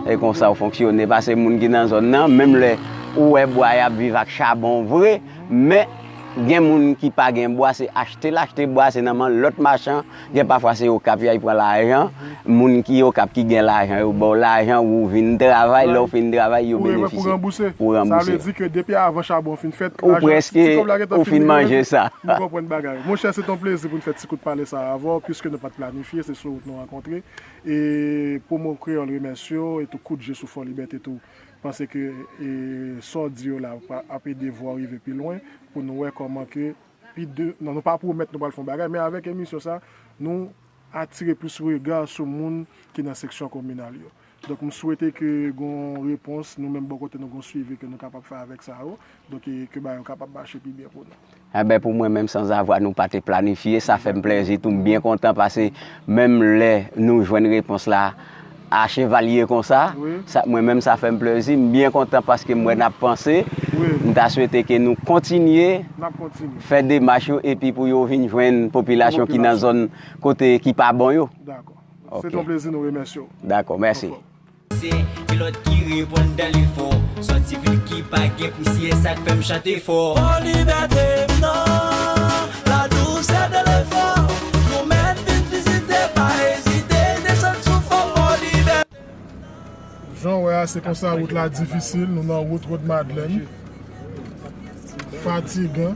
E konsa w fonksyone, paske moun ki nan zòn nan, menm lè ou wè bwa y ap viv ak chabon vre, men gen moun ki pa gen bwa, se achte l achte bwa, se nan men lòt machann, gen pafwa se Okap y al pran lajan, moun ki Okap ki gen lajan, yo ba w lajan, ou vin travay, lè w fin travay, yo benefisye pou w ranbouse. Sa vle di ke depi avan chabon fin fèt, ou lajan, prèske, ti kòb la gentan fin manje sa. Nou konprann bagay. Monchè, se te yon plezi pou n fè ti kout pale sa avè w, piske nou pa t planifye, se sou wout nou rankontre. E Promo Kreyòl remèsye w, e tou Kout Je sou Fò Libète tou. Panse ke, e, sa w di yo la ap ede vwa w rive pi lwen, pou nou wè kòman ke pi de, non, nou pa pwomèt nou pral fè yon bagay, men avèk emisyon sa, nou atire plis rega sou moun ki nan seksyon kominal yo. Donk, m swete ke gon repons, nou menm bò kote nou gon swivi ke nou kapab fè avèk sa yo. Donk, e, ke bagay yo kapab mache pi byen pou nou. Enben, pou mwen menm, sanzavwa nou pa te planifye, sa fè m plèzi tou, m byen kontan, paske menm lè nou jwenn repons la, a chevalye konsa, sa, mwen menm, sa fè m plèzi, m byen kontan paske m wè n ap panse. M ta swete ke nou kontinye fè demach yo epi pou yo vin jwenn popilasyon ki nan zòn kote ki pa bon yo. Dakò. Se te yon plezi, nou remèsye w. Dakò, mèsi. Se yon lòt ki reponn dan lefò. Sòti vil ki pa gen pousyè, sa k fè m chante fò. Fò libète m nan la dousè de lefò. Nou mèt vin vizite, pa ezite, desann sou fò, fò libète. Jan w wè a, se konsa wout la difisil. Nou nan wout Wòdmadlèn. Fatigan.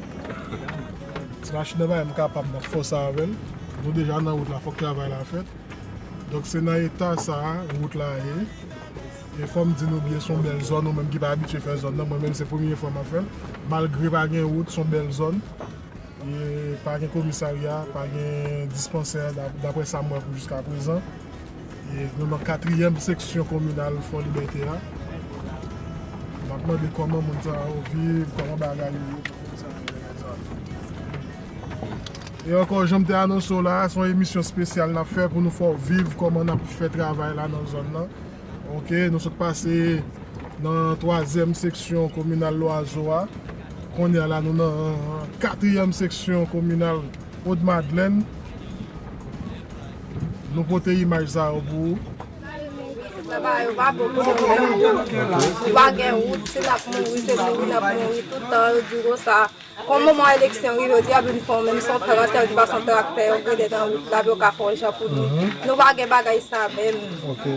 Ti machin nan pa menm kapab nan fòse avè l. Nou deja nan wout la, fòk travay la fèt. Donk, se nan eta sa a, wout la ye. E fò m di nou byen, se yon bèl zòn, ou menm ki pa abitye fè zòn nan, mwen menm se premye fwa m ap fè l. Malgre pa gen wout, se yon bèl zòn. E pa gen komisarya, pa gen dispansè, dap-, daprè sa m wè pou jiska prezan. E nou nan katriyèm seksyon kominal Fò Libète a. M ap mande kòman moun sa yo viv, kòman bagay yo ye. E ankò, jan m te anonse w la, se yon emisyon espesyal n ap fè pou nou fè w viv kòman n ap fè travay la nan zòn nan. Oke, nou sot pase nan twazyèm seksyon kominal Lwazo a. Kounye a la, nou nan katriyèm seksyon kominal Wòdmadlèn. Nou pote imaj sa yo pou ou. Travay yo pa bon pou nou menm. Nou pa gen wout, si n ap mouri, se mouri n ap mouri. Tout tan yo di konsa. Kon moman eleksyon rive, yo di y ap vin fè yon menm se yon trak, sa vle di pa se yon traktè, yo rele nan wout la pou yo ka fè yon jan pou nou. Nou pa gen bagay sa menm.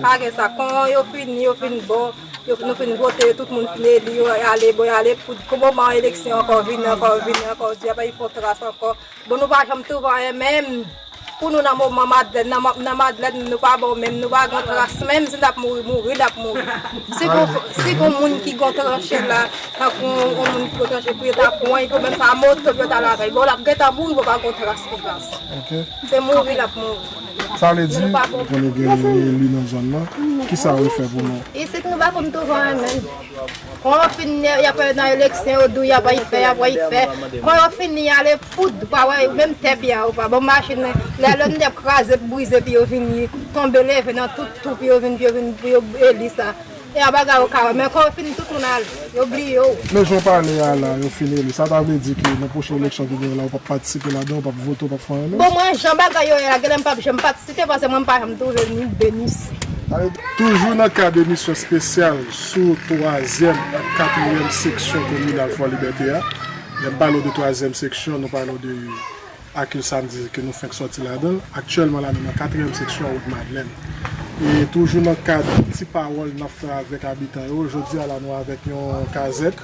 Pa gen sa. Kon yo fini, yo fin bon, yo, nou fin vote, tout moun fin eli, yo ale, bon, y ale pou, kon moman eleksyon ankò, vini ankò, vini ankò, yo di y ap fè yon trak ankò. Bon, nou pa janm twouve anyen menm. Pou nou nan moman Madlèn, nan, nan Madlèn, nou pa bon menm, nou pa gon tras menm, si n ap mouri, mouri, n ap mouri. Si gon, si gon moun ki gon tranche la, tankou yon moun ki gon tranche pou yo ta pran, pou menm sa moto pou yo ta lave. Bon, l ap gentan mouri, bon, pa gon tras pou tras. Se mouri l ap mouri. Sa vle di, nou konnen gen yon eli nan zòn nan, kisa w fè pou nou? Isit nou pa konn twouve anyen menm. Kon yo fin, y ap nan eleksyon, yo di w y ap fè, y ap fè. Kon yo fini, y ale poud, pa wè, menm tè pye a, yo pa bon machin. Lè lòn tè kraze, brize, pi yo vini tonbe, leve nan tout tou, pi yo vin, pi yo vin, pi yo eli sa. E a bagay yo ka wè, men kon yo fini, tout moun ale, yo bliye w. Men jan w pale a la, yo fin eli. Sa ta vle di ke nan pwochen eleksyon ki genyen la, ou p ap patisipe ladan, ou p ap vote, ou p ap fè anyen menm? Bon, mwen, jan bagay yo ye la, genlè m p ap janm patisipe. Se paske mwen m pa janm twouve ni benis. Toujou nan kad emisyon espesyal sou twazyèm ak katriyèm seksyon kominal Fò Libète a. Lè m pale w de twazyèm seksyon, nou pale w de Akil Samdi ke nou fenk sòti ladan l. Aktyèlman la, nou nan katriyèm seksyon wout Madlèn. E toujou nan kad ti pawòl n ap fè avèk abitan yo, jodi a la, nou avèk yon kazèk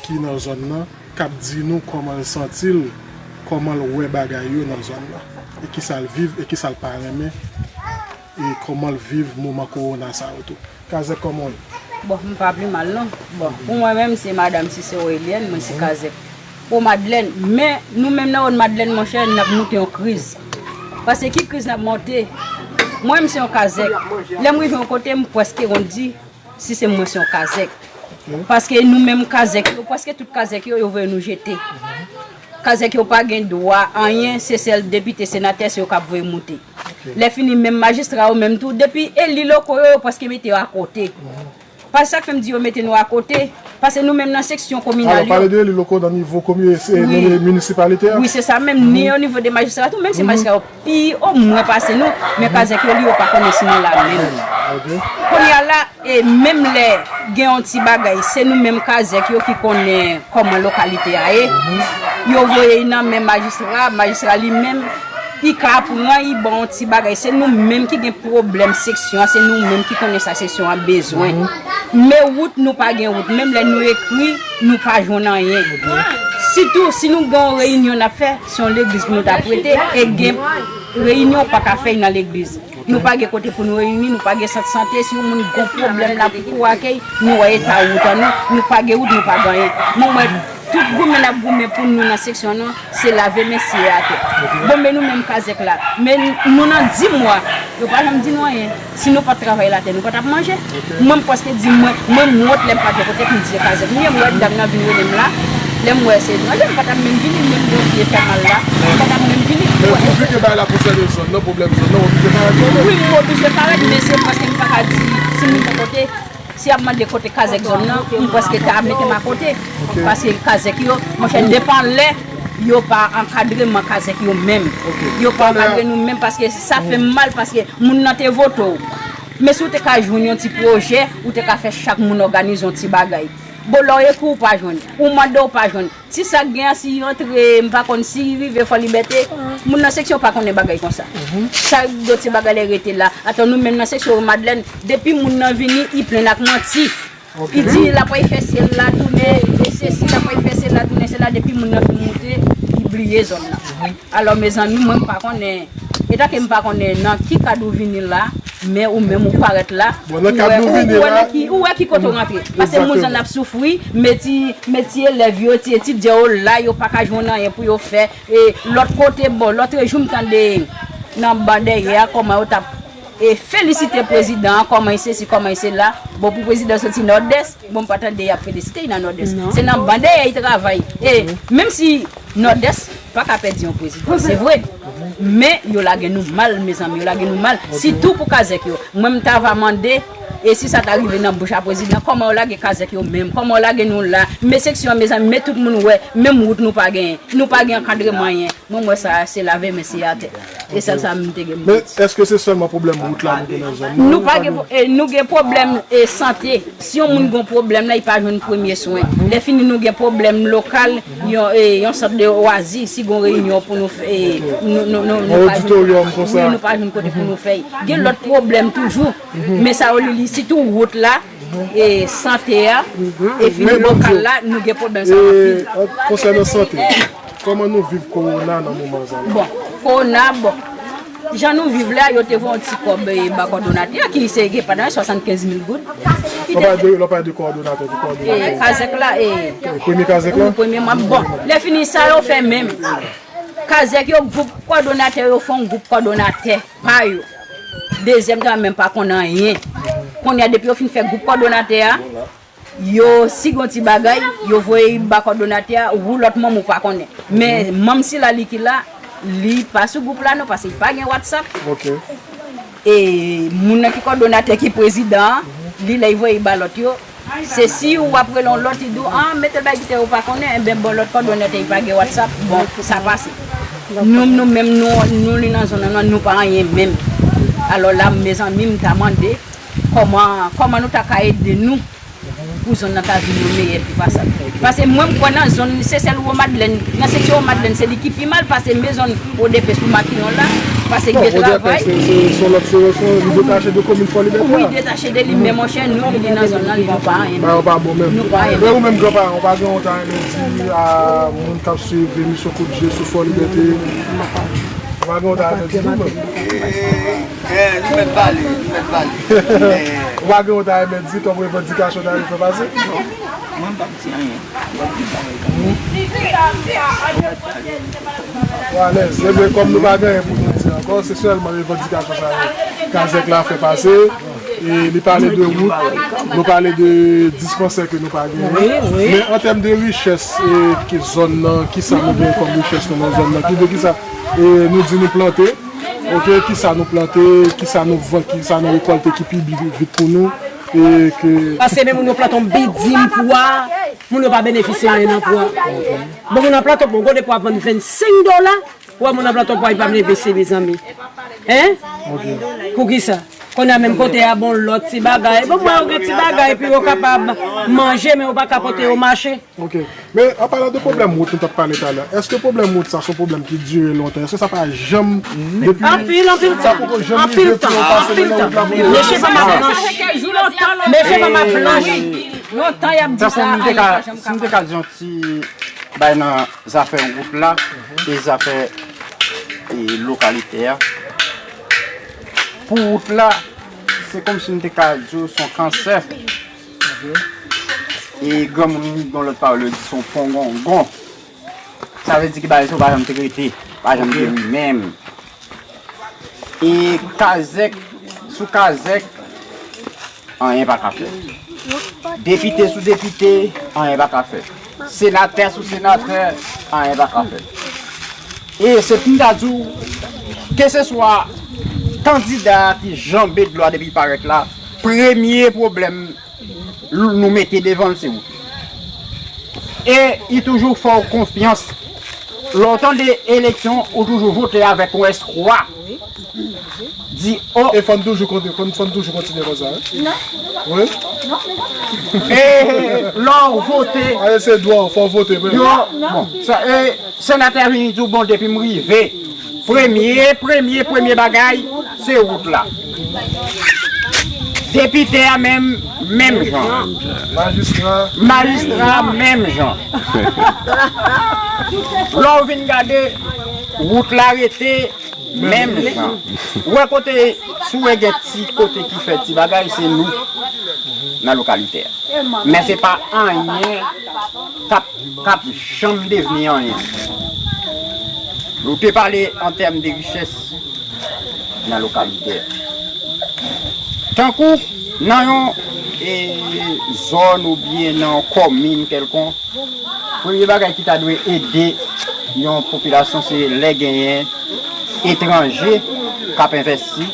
ki nan zòn nan, k ap di nou kòman l santi l, kòman l wè bagay yo nan zòn nan, e kisa l viv, e kisa l pa renmen, e kòman l viv moman kowona sa yo tou. Kazèk, kòman w ye? Bon, m pa pi mal non. Bon, pou mwen menm, se madanm Sisero Eliène, mwen se kazèk. Pou Madlèn, men nou menm nan wout Madlèn, monchè, n ap moute yon kriz. Paske ki kriz n ap monte? Mwen menm se yon kazèk. Lè m rive yon kote, m prèske konn di si se mwen se yon kazèk. Paske nou menm kazèk yo, prèske tout kazèk yo, yo voye nou jete. Kazèk yo pa gen dwa anyen, se sèl depite, senatè, se yo k ap voye moute. Lè fini, menm majistra yo menm tou, depi eli lokal yo, yo prèske mete yo akote. Paske sa k fè m di yo mete nou akote, paske nou menm nan seksyon kominal yo. Alò, pale de eli lokal nan nivo komi-, se, nan minisipalite a? Wi, se sa menm, ni o nivo de majistra tou, menm si majistra yo pi omwen pase nou, men kazèk yo li yo pa konnen si nou la menm. Kounye a la, e menm lè gen yon ti bagay, se nou menm kazèk yo ki konnen kòman lokalite a ye. Yo voye nan men majistra, majistra li menm, li ka pran, li ban yon ti bagay. Se nou menm ki gen pwoblèm seksyon an, se nou menm ki konnen sa seksyon an bezwen. Men wout, nou pa gen wout. Menm lè nou ekri, nou pa jwenn anyen. Sitou, si nou gen yon reyinyon n ap fè, se yon legliz pou nou ta prete, e gen reyinyon pa ka fèy nan legliz. Nou pa gen kote pou nou reyini, nou pa gen sant sante. Si yon moun gon pwoblèm la pou akèy, nou wè eta wout an nou, nou pa gen wout, nou pa gen anyen. Mwen, mwen, tout goumen n ap goumen pou nou nan seksyon nou, se lave men siye atè. Bon, men nou menm kazèk la, men nou nan di mwa, yo pa janm di nou anyen. Si nou pa t travay latè, nou pa t ap manje. Mwen, m prèske di, mwen, mwen, m wont lè m pa t wè kote pou m di se kazèk m ye. M wè dam nan vin rele m la. Lè m wè se manje, m pa t ap menm vini, menm Bondye fè mal la, m pa t ap menm vini. Men ou vin ke bagay la konsène zòn nan, pwoblèm zòn nan, ou vin ke parèt. Wi, m oblije parèt, men se paske m pa ka di si moun bò kote, si y ap mande kote kazèk zòn nan, m prèske ta mete m akote. Paske kazèk yo, monchè, depan lè, yo pa ankadre men kazèk yo menm. Yo pa ankadre nou menm, paske sa fè m mal, paske moun nan te vote w. Men si w te ka jwenn yon ti pwojè, ou te ka fè chak moun òganize yon ti bagay. Bon, lè w ekri, ou pa jwenn. Ou mande, ou pa jwenn. Ti sa k gen an, si rantre, m pa konn si rive Fò Libète, moun nan seksyon pa konnen bagay konsa. Sa doti bagay lè rete la. Atan nou menm nan seksyon Madlèn, depi moun nan vini, li plenn ak manti. Li di l ap al fè syèl la tounen, e sesi, l ap al fè syèl la tounen, sela, depi moun nan fin moute, li bliye zòn nan. Alò, mezanmi, mwen, m pa konnen, e tanke m pa konnen nan ki kad ou vini la, men ou menm ou parèt la, ou wè, ou wè ki, ou wè ki kote ou rantre. Paske moun zòn ap soufri, men ti, men ti elèv yo, ti etidyan yo la, yo pa ka jwenn anyen pou yo fè. E lòt kote, bon, lòt jou m tande nan ban dèyè a, kòman yo t ap, e, felisite prezidan an, kòman li sesi, kòman li sela. Bon, pou prezidan soti Nòdès, bon, m pa tande y ap felisite l nan Nòdès. Se nan ban dèyè li travay. E menm si Nòdès pa ka pèdi yon prezidan, se vre. Men yo lage nou mal, mezanmi, yo lage nou mal. Sitou pou kazèk yo. Mwen, m ta va mande, e si sa ta rive nan bouch a prezidan, kòman yo lage kazèk yo menm? Kòman yo lage nou la? Men seksyon an, mezanmi, men tout moun wè, menm wout nou pa genyen. Nou pa gen ankadreman, anyen. Mwen, m wè sa, se lave men siye atè. E sèl sa m te gen pou m di. Men èske se sèlman pwoblèm wout la nou gen nan zòn nan? Nou pa gen, e, nou gen pwoblèm, e, sante. Si yon moun gen pwoblèm la, li pa jwenn premye swen. Lè fini, nou gen pwoblèm lokal, yon, e, yon sant de lwazi, si gen reyinyon pou nou fè, e, nou, nou, nou, nou pa jwenn, wi, nou pa jwenn kote pou nou fè. Gen lòt pwoblèm toujou. Men sa yo li, li sitou wout la, e, sante a, e fini lokal la, nou gen pwoblèm sa yo anpil. Konsènan sante, kòman nou viv kowona nan moman sa la? Bon, kowona, bon. Jan nou viv la, yo te voye yon ti kòb, e, ba kòdonatè a, ki se gen pandan swasannkenz mil goud. Lè w pale de, lè w pale de kòdonatè, ki kòdonatè? E, kazèk la, e. Premye kazèk la? Wi, premye mwa. Bon, lè fini sa yo fè menm. Kazèk yo, gwoup kòdonatè yo fè yon gwoup kòdonatè pa yo. Dezyèm tan menm pa konn anyen. Kounye a, depi yo fin fè gwoup kòdonatè a, yo, si gon ti bagay, yo voye ba kòdonatè a, ou lòt manm ou pa konnen. Men manm sila li ki la, li pa sou gwoup la non, paske li pa gen WhatsApp. E moun nan ki kòdonatè, ki prezidan an, li lè li voye ba lòt yo, se si w ap rele yon lòt, li di w, ah, men tèl bagay ki te ou pa konnen, enben bon, lòt kòdonatè li pa gen WhatsApp, bon, sa pase. Nou, nou menm, nou, nou li nan zòn nan, nou pa anyen menm. Alò la, mezanmi, m ta mande, kòman, kòman nou ta ka ede nou pou zòn nan ta vin yon meyè pi pasab. Paske mwen, m kwè nan zòn, se sèl Wo Madlèn, nan seksyon Wo Madlèn, se li ki pi mal, paske men zòn O D P sou Matiyon la, paske gen travay. O D P se, se, se yon lòt, se, se, li detache de komin Fò Libète a. Wi, detache de li, men monchè, nou ki li nan zòn nan, li pa anyen. Bagay yo pa bon menm. Nou pa anyen. Men ou menm, granparan, ou pa gen yon ta renmen di a moun k ap swiv emisyon Kout Je sou Fò Libète? Ou pa gen yon ta renmen di li menm? Eh, nou mèt pale, nou mèt pale. Ou pa gen yon ta renmen di kòm revandikasyon ta renmen fè pase? Non. Mwen, m p ap di anyen. M p ap di bagay sa. Ou alèz. Ebyen, kòm nou pa gen anyen pou nou di ankò, se sèlman revandikasyon sa yo. Kazèk la fè pase, e li pale de wout, nou pale de dispansè ke nou pa genyen. Men an tèm de richès, e ki zòn nan, kisa nou genyen kòm richès nou nan zòn nan, ki de kisa, e nou di nou plante, oke, kisa nou plante, kisa nou van, kisa nou rekòlte ki pi bi- vit pou nou, e ke Paske men moun yo plante yon bidim pwa, moun yo pa benefisye anyen nan pwa. Bon, moun nan plante yon bon gode pwa vann vennsenk dola, ou wè moun nan plante yon pwa, li pa vle bese, mezanmi. Hein? Poukisa? Kounye a menm kote a, bon, lòt ti bagay. Bon, mwen, yo gen ti bagay pou yo kapab manje, men yo pa ka pote yo mache. Ok. Men, an palan de pwoblèm wout nou t ap pale talè, èske pwoblèm wout sa se yon pwoblèm ki dire lontan? Èske sa pa janm depi Anpil, anpil sa tan. Poko janm Anpil rive tan, pou yo pase anpil nan tan. Wout la pou yo Mesye pa m ap blanch. Mesye pa m ap blanch. Lontan y ap di Tankou sa, m te ka, anyen pa janm si m te ka di yon ti bay nan zafè wout la e zafè e lokalite a. Pou wout la, se kòmsi m te ka di w se yon kansè. E granmoun gen yon lòt pawòl, yo di se yon pongongon. Sa vle di ke bagay sa yo pa janm trete, pa janm geri menm. E kazèk sou kazèk, anyen pa ka fèt. Depite sou depite, anyen pa ka fèt. Senatè sou senatè, anyen pa ka fèt. E se pou m ta di w, keseswa kandida a ki janbe dlo a depi l parèt la, premye pwoblèm nou mete devan l se wout. E li toujou fè w konfyans. Lè w tande eleksyon, ou toujou vote avèk yon espwa. Di, o. E fò n toujou konte, fò n, fò n toujou kontinye konsa, wi. Wi. E lè w vote. Aye, se dwa w, fò w vote, men. Yo, bon, sa, e, Senatè a vini di w, bon, depi m rive, premye, premye, premye bagay, se wout la. Depite a menm, menm jan. Majistra. Majistra, menm jan. Lè w vin gade, wout la rete menm jan. Ou wè kote, si w wè gen ti kote ki fè ti bagay, se nou, nan lokalite a. Men se pa anyen k ap k ap janm devni anyen. Nou te pale an tèm de richès nan lokalite a. Tankou nan yon, e, zòn oubyen nan yon kòmin kèlkonk, premye bagay ki ta dwe ede yon popilasyon se lè genyen etranje k ap envèsti,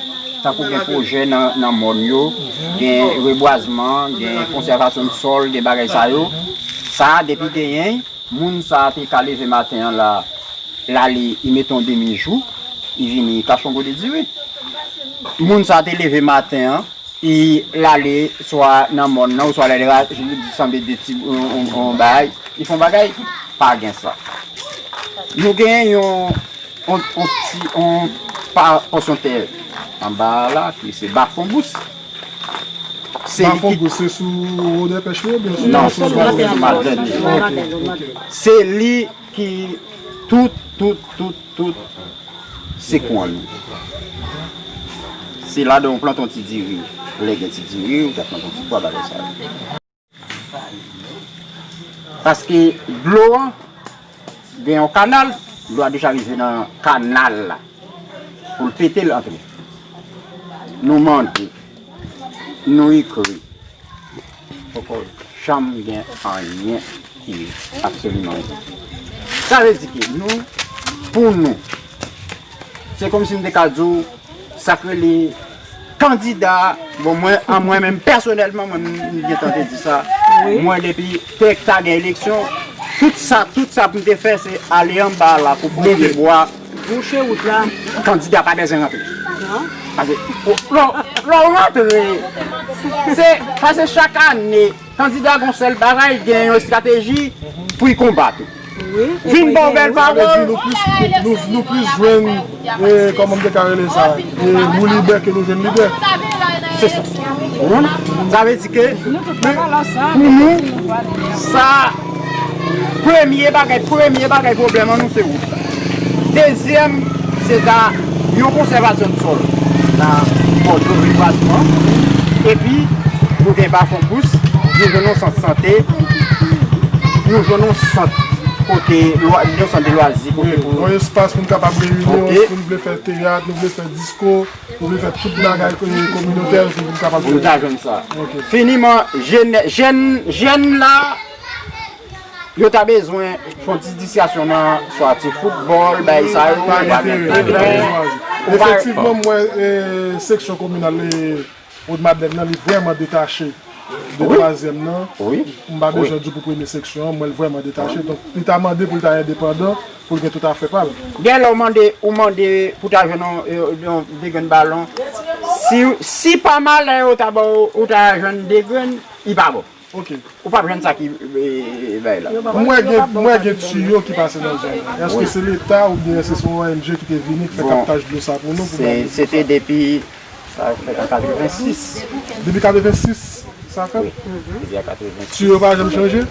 tankou gen pwojè nan, nan mòn yo, gen rebwazman, gen konsèvasyon sòl, gen bagay sa yo. Sa a, depi genyen, moun sa a te ka leve maten an la, l ale, li mete yon demi jou, li vini, li kache yon gode diri. Moun sa a te leve maten an, li, l ale swa nan mòn nan, oswa l ale ra-, sanble de ti, yon, yon, yon bagay, li fè yon bagay, pa gen sa. Nou gen yon, yon, yon ti, yon pa-, pòsyon tè anba a la, ki se Bafonbous. Se li ki Bafonbous, se sou Rodè Pèch li, oubyen se Non, sou se sou Madlèn? Madlèn. Ok, ok. Se li ki tout, tout, tout, tout se kwen nou. Se ladan w plante yon ti diri. Lè gen ti diri, ou ta plante yon ti pwa, bagay sa yo. Paske dlo an, gen yon kanal, dlo a deja rive nan kanal la. Pou l pete, l antre. Nou mande, nou ekri. Poko janm gen anyen ki absoliman anyen. Sa vle di ke nou, pou nou, se kòmsi m te ka di w, sa k rele kandida, bon, mwen, an mwen menm, pèsonèlman, mwen, m gentan te di sa, mwen, depi te ta gen eleksyon, tout sa, tout sa pou m te fè, se ale anba la pou pote bwa. Bouche wout la. Kandida pa bezwen rantre. Non. Paske, o, lè, lè w rantre, se, paske chak ane, kandida gon sèl bagay, gen yon estrateji pou l konbat ou. Wi. Vin ba w bèl pawòl. Sa vle di nou plis, nou, nou plis jwenn, e, kòman m te ka rele sa, e, woulibè ke nou jwenn lidè. Se sa. Ou konprann? Sa vle di ke, pou nou, sa, premye bagay, premye bagay pwoblèm an nou se wout la. Dezyèm, se ta yon konsèvasyon de sòl nan bò dlo rebwazman. Epi, nou gen Bafonbous, nou jwenn yon sant sante, nou jwenn yon sant Kote lwa, yon sant de lwazi, kote pou yon espas pou n kapab reyini, ok, si nou vle fè teyat, nou vle fè disko, nou vle fè tout bagay, eh, kominotè, pou n kapab fè. Pou nou ta jwenn sa. Ok. Finiman, jèn, jèn, jèn la, yo ta bezwen fè yon ti distraksyon nan swa ti foutbòl, bay sa yo, pa gen teren. Efektivman, mwen, eh, seksyon kominal, eh, Wod Madlèn nan, li vrèman detache de twazyèm nan. Wi. M pa bezwen di w pou premye seksyon an, mwen, li vrèman detache. Donk, li ta mande pou l ta endepandan, pou l gen tout afè pa l. Gen lè w mande, ou mande pou ta jwenn yon, yon, yon de grenn balon. Si, si pa malè yo ta ba w, ou ta jwenn de grenn, li pa bon. Ok. Ou p ap jwenn sa ki, eh, bay la. M wè gen, m wè gen tiyo ki pase nan zòn nan. Èske se Leta oubyen èske se yon O N G ki te vini, ki fè kaptaj dlo sa pou nou, pou bay nou? Se te depi, sa fèt an katrevensis. Depi katrevensis, sa fèt? Wi, depi an katrevensis. Tiyo pa janm chanje?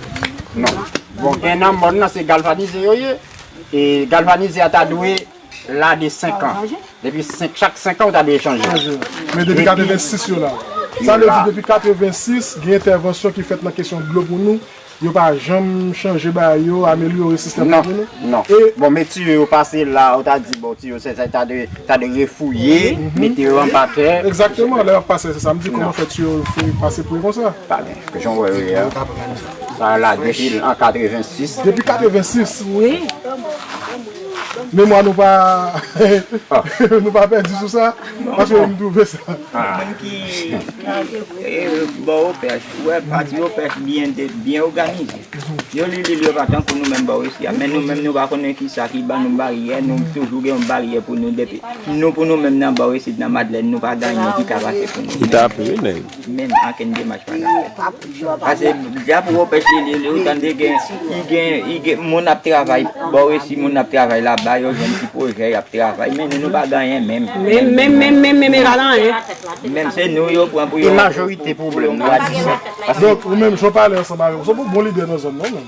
Non. Bon, gen nan mòn nan, se galvanize yo ye. E galvanize a ta dwe la de senk an. Depi senk, chak senk an, ou ta dwe chanje. Chanje. Men depi katrevensis yo la. Sa vle di depi katrevensis, gen entèvansyon ki fèt nan kesyon dlo pou nou. Yo pa janm chanje bagay yo, amelyore sistèm nan pou nou. Non, non. E bon, men tiyo yo pase la, ou ta di, bon, tiyo, se, se ta dwe, ta dwe refouye, mete yo anba tè. Egzakteman, lè y ap pase, se sa m di, kòman fè tiyo yo fè pase pre konsa? Pa gen, jan w wè yo ye a. Sa la depi an katrevensis. Depi katrevensis? Wi. Memwa nou pa, nou pa pèdi sou sa, paske m twouve sa. Moun ki, eh, bò Opèch, ou wè pati Opèch byen de, byen òganize. Yo li li yo pa tankou nou menm bò isi a, men nou menm nou pa konnen kisa ki ban nou baryè, nou toujou gen yon baryè pou nou depi. Nou pou nou menm nan bò isit nan Madlèn, nou pa gen anyen ki ka pase pou nou. Ki ta pli nèg. Menm ankenn demach pa ka fèt. Paske dja pou Opèch li, li, li, ou tande gen, li gen, li gen, moun ap travay, bò isi moun ap travay laba, yo jwenn ti pwojè, y ap travay, men nou, nou pa gen anyen menm. Menm, menm, menm, menm, menm, menm, pa gen anyen. Menm se nou yo pran pou yo. E majorite pwoblèm nou a di sa. Donk, ou menm, jan w pale ansanm avè m, se pou bon lidè nan zòn nan, menm.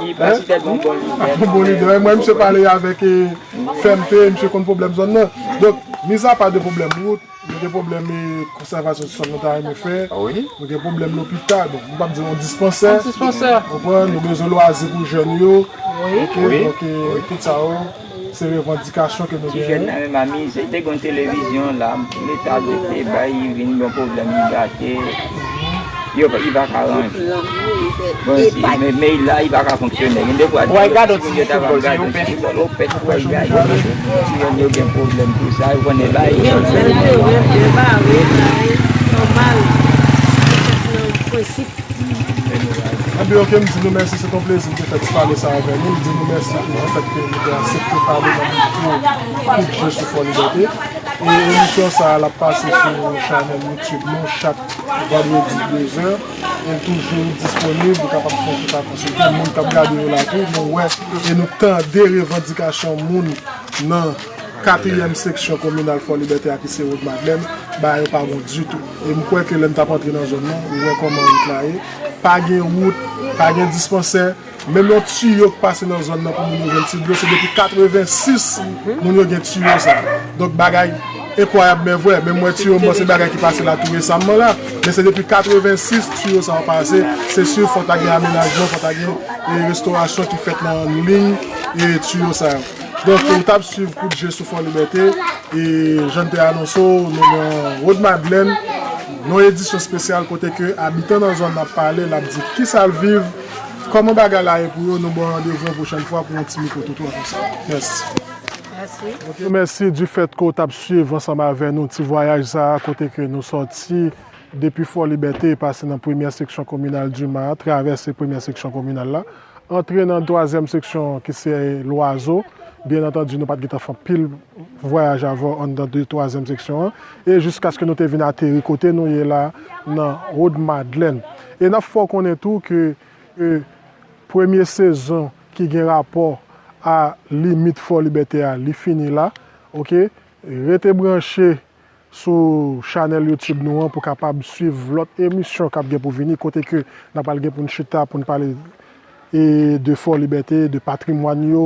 Li pa ti tèt bon, bon lidè. Bon lidè. Mwen, misye pale avèk, eh, fèmte, misye konn pwoblèm zòn nan. Donk, mizapa de pwoblèm wout, nou gen pwoblèm, eh, konsèvasyon sòl nou ta renmen fè. Ah wi? Nou gen pwoblèm lopital. Bon, nou p ap di yon dispansè. Yon dispansè. Konprann? Nou bezwen lwazi pou jèn yo. Wi. Ok, wi, donk, eh, wi, tout sa yo, se revandikasyon ke nou genyen. Ti jèn nan menm amize, te gen yon televizyon la, Leta te bay, li vin gen pwoblèm, li gate. Yo, li pa ka ranje. Bon, si, men, men la, li pa ka fonksyone. Gen de fwa, ti moun yo ta va gade yon ti foutbòl, yo pèch, yo pèch, yo pèch, yo pèch. Ti jèn yo gen pwoblèm pou sa, yo konnen bay. Gen pwoblèm, yo gen pwoblèm, ba, wi, ba, wi, nòmal. Nan prensip. Enben, ok, m di nou mèsi, se t on plezi m te fè ti pale sa avè nou. M di nou mèsi pou lefèt ke nou te aksepte pale nan mikwo Kout Je sou Fò Libète. E emisyon sa a, l ap pase sou chanèl YouTube nou chak vandredi de zè. E l toujou disponib, ou kapab fè yon ti pa konsilte. Moun k ap gade yo la tou, nou wè e nou tande revandikasyon moun nan katriyèm seksyon kominal Fò Libète a ki se Wod Madlèn, bagay yo pa bon ditou. E m kwè ke lè m t ap antre nan zòn nan, ou wè kòman wout la ye. Pa gen wout, pa gen dispansè, menm yon tiyo k pase nan zòn nan pou moun yo jwenn ti dlo, se depi katrevensis moun yo gen tiyo sa. Donk bagay enkwayab men vrè, menm mwen tiyo m se bagay ki pase la tou resaman la, men se depi katrevensis tiyo sa yo pase, se si fò ta gen amenajman, fò ta gen, e, restorasyon ki fèt nan liy, e, tiyo sa yo. Donk, ou t ap swiv Kout Je sou Fò Libète, e jan n te anonse w, nou nan Wod Madlèn, yon edisyon espesyal kote ke abitan nan zòn nan ap pale, l ap di kisa l viv, kòman bagay la ye pou yo, nou ba w randevou yon pwochèn fwa pou yon ti mikwo twotwa konsa. Mèsi. Mèsi. Ok, mèsi du fait ke w t ap swiv ansanm avè nou ti vwayaj sa a, kote ke nou sòti depi Fò Libète, pase nan premyè seksyon kominal Dima, travèse premyè seksyon kominal la, antre nan twazyèm seksyon ki se Lwazo. Byen antandi, nou pa t gentan fè anpil vwayaj avè w anndan de twazyèm seksyon an, e jiskaske nou te vin ateri kote nou ye la, nan Wod Madlèn. E n ap fè w konnen tou ke, e, premye sezon ki gen rapò a limit Fò Libète a, li fini la, ok? Rete branche sou chanèl YouTube nou an pou kapab swiv lòt emisyon k ap gen pou vini, kote ke n ap pral gen pou n chita, pou n pale, e, de Fò Libète, de patrimwàn yo,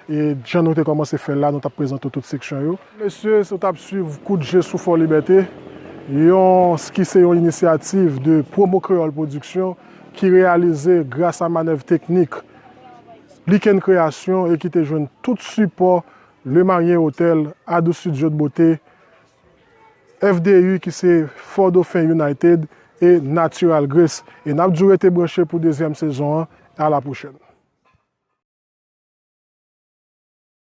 e jan nou te kòmanse fè l la, nou t ap prezante w tout seksyon yo. Mesye, si w t ap swiv Kout Je sou Fò Libète, yon, ki se yon inisyativ de Promo Creole Production ki reyalize gras a manèv teknik Biken Kreyasyon e ki te jwenn tout sipò Le Marien Hotel, Adou Studio de Beauté, F D U ki se Fort Dauphin United e Natural Grace. E n ap di w rete branche pou dezyèm sezon an. A la pwochèn.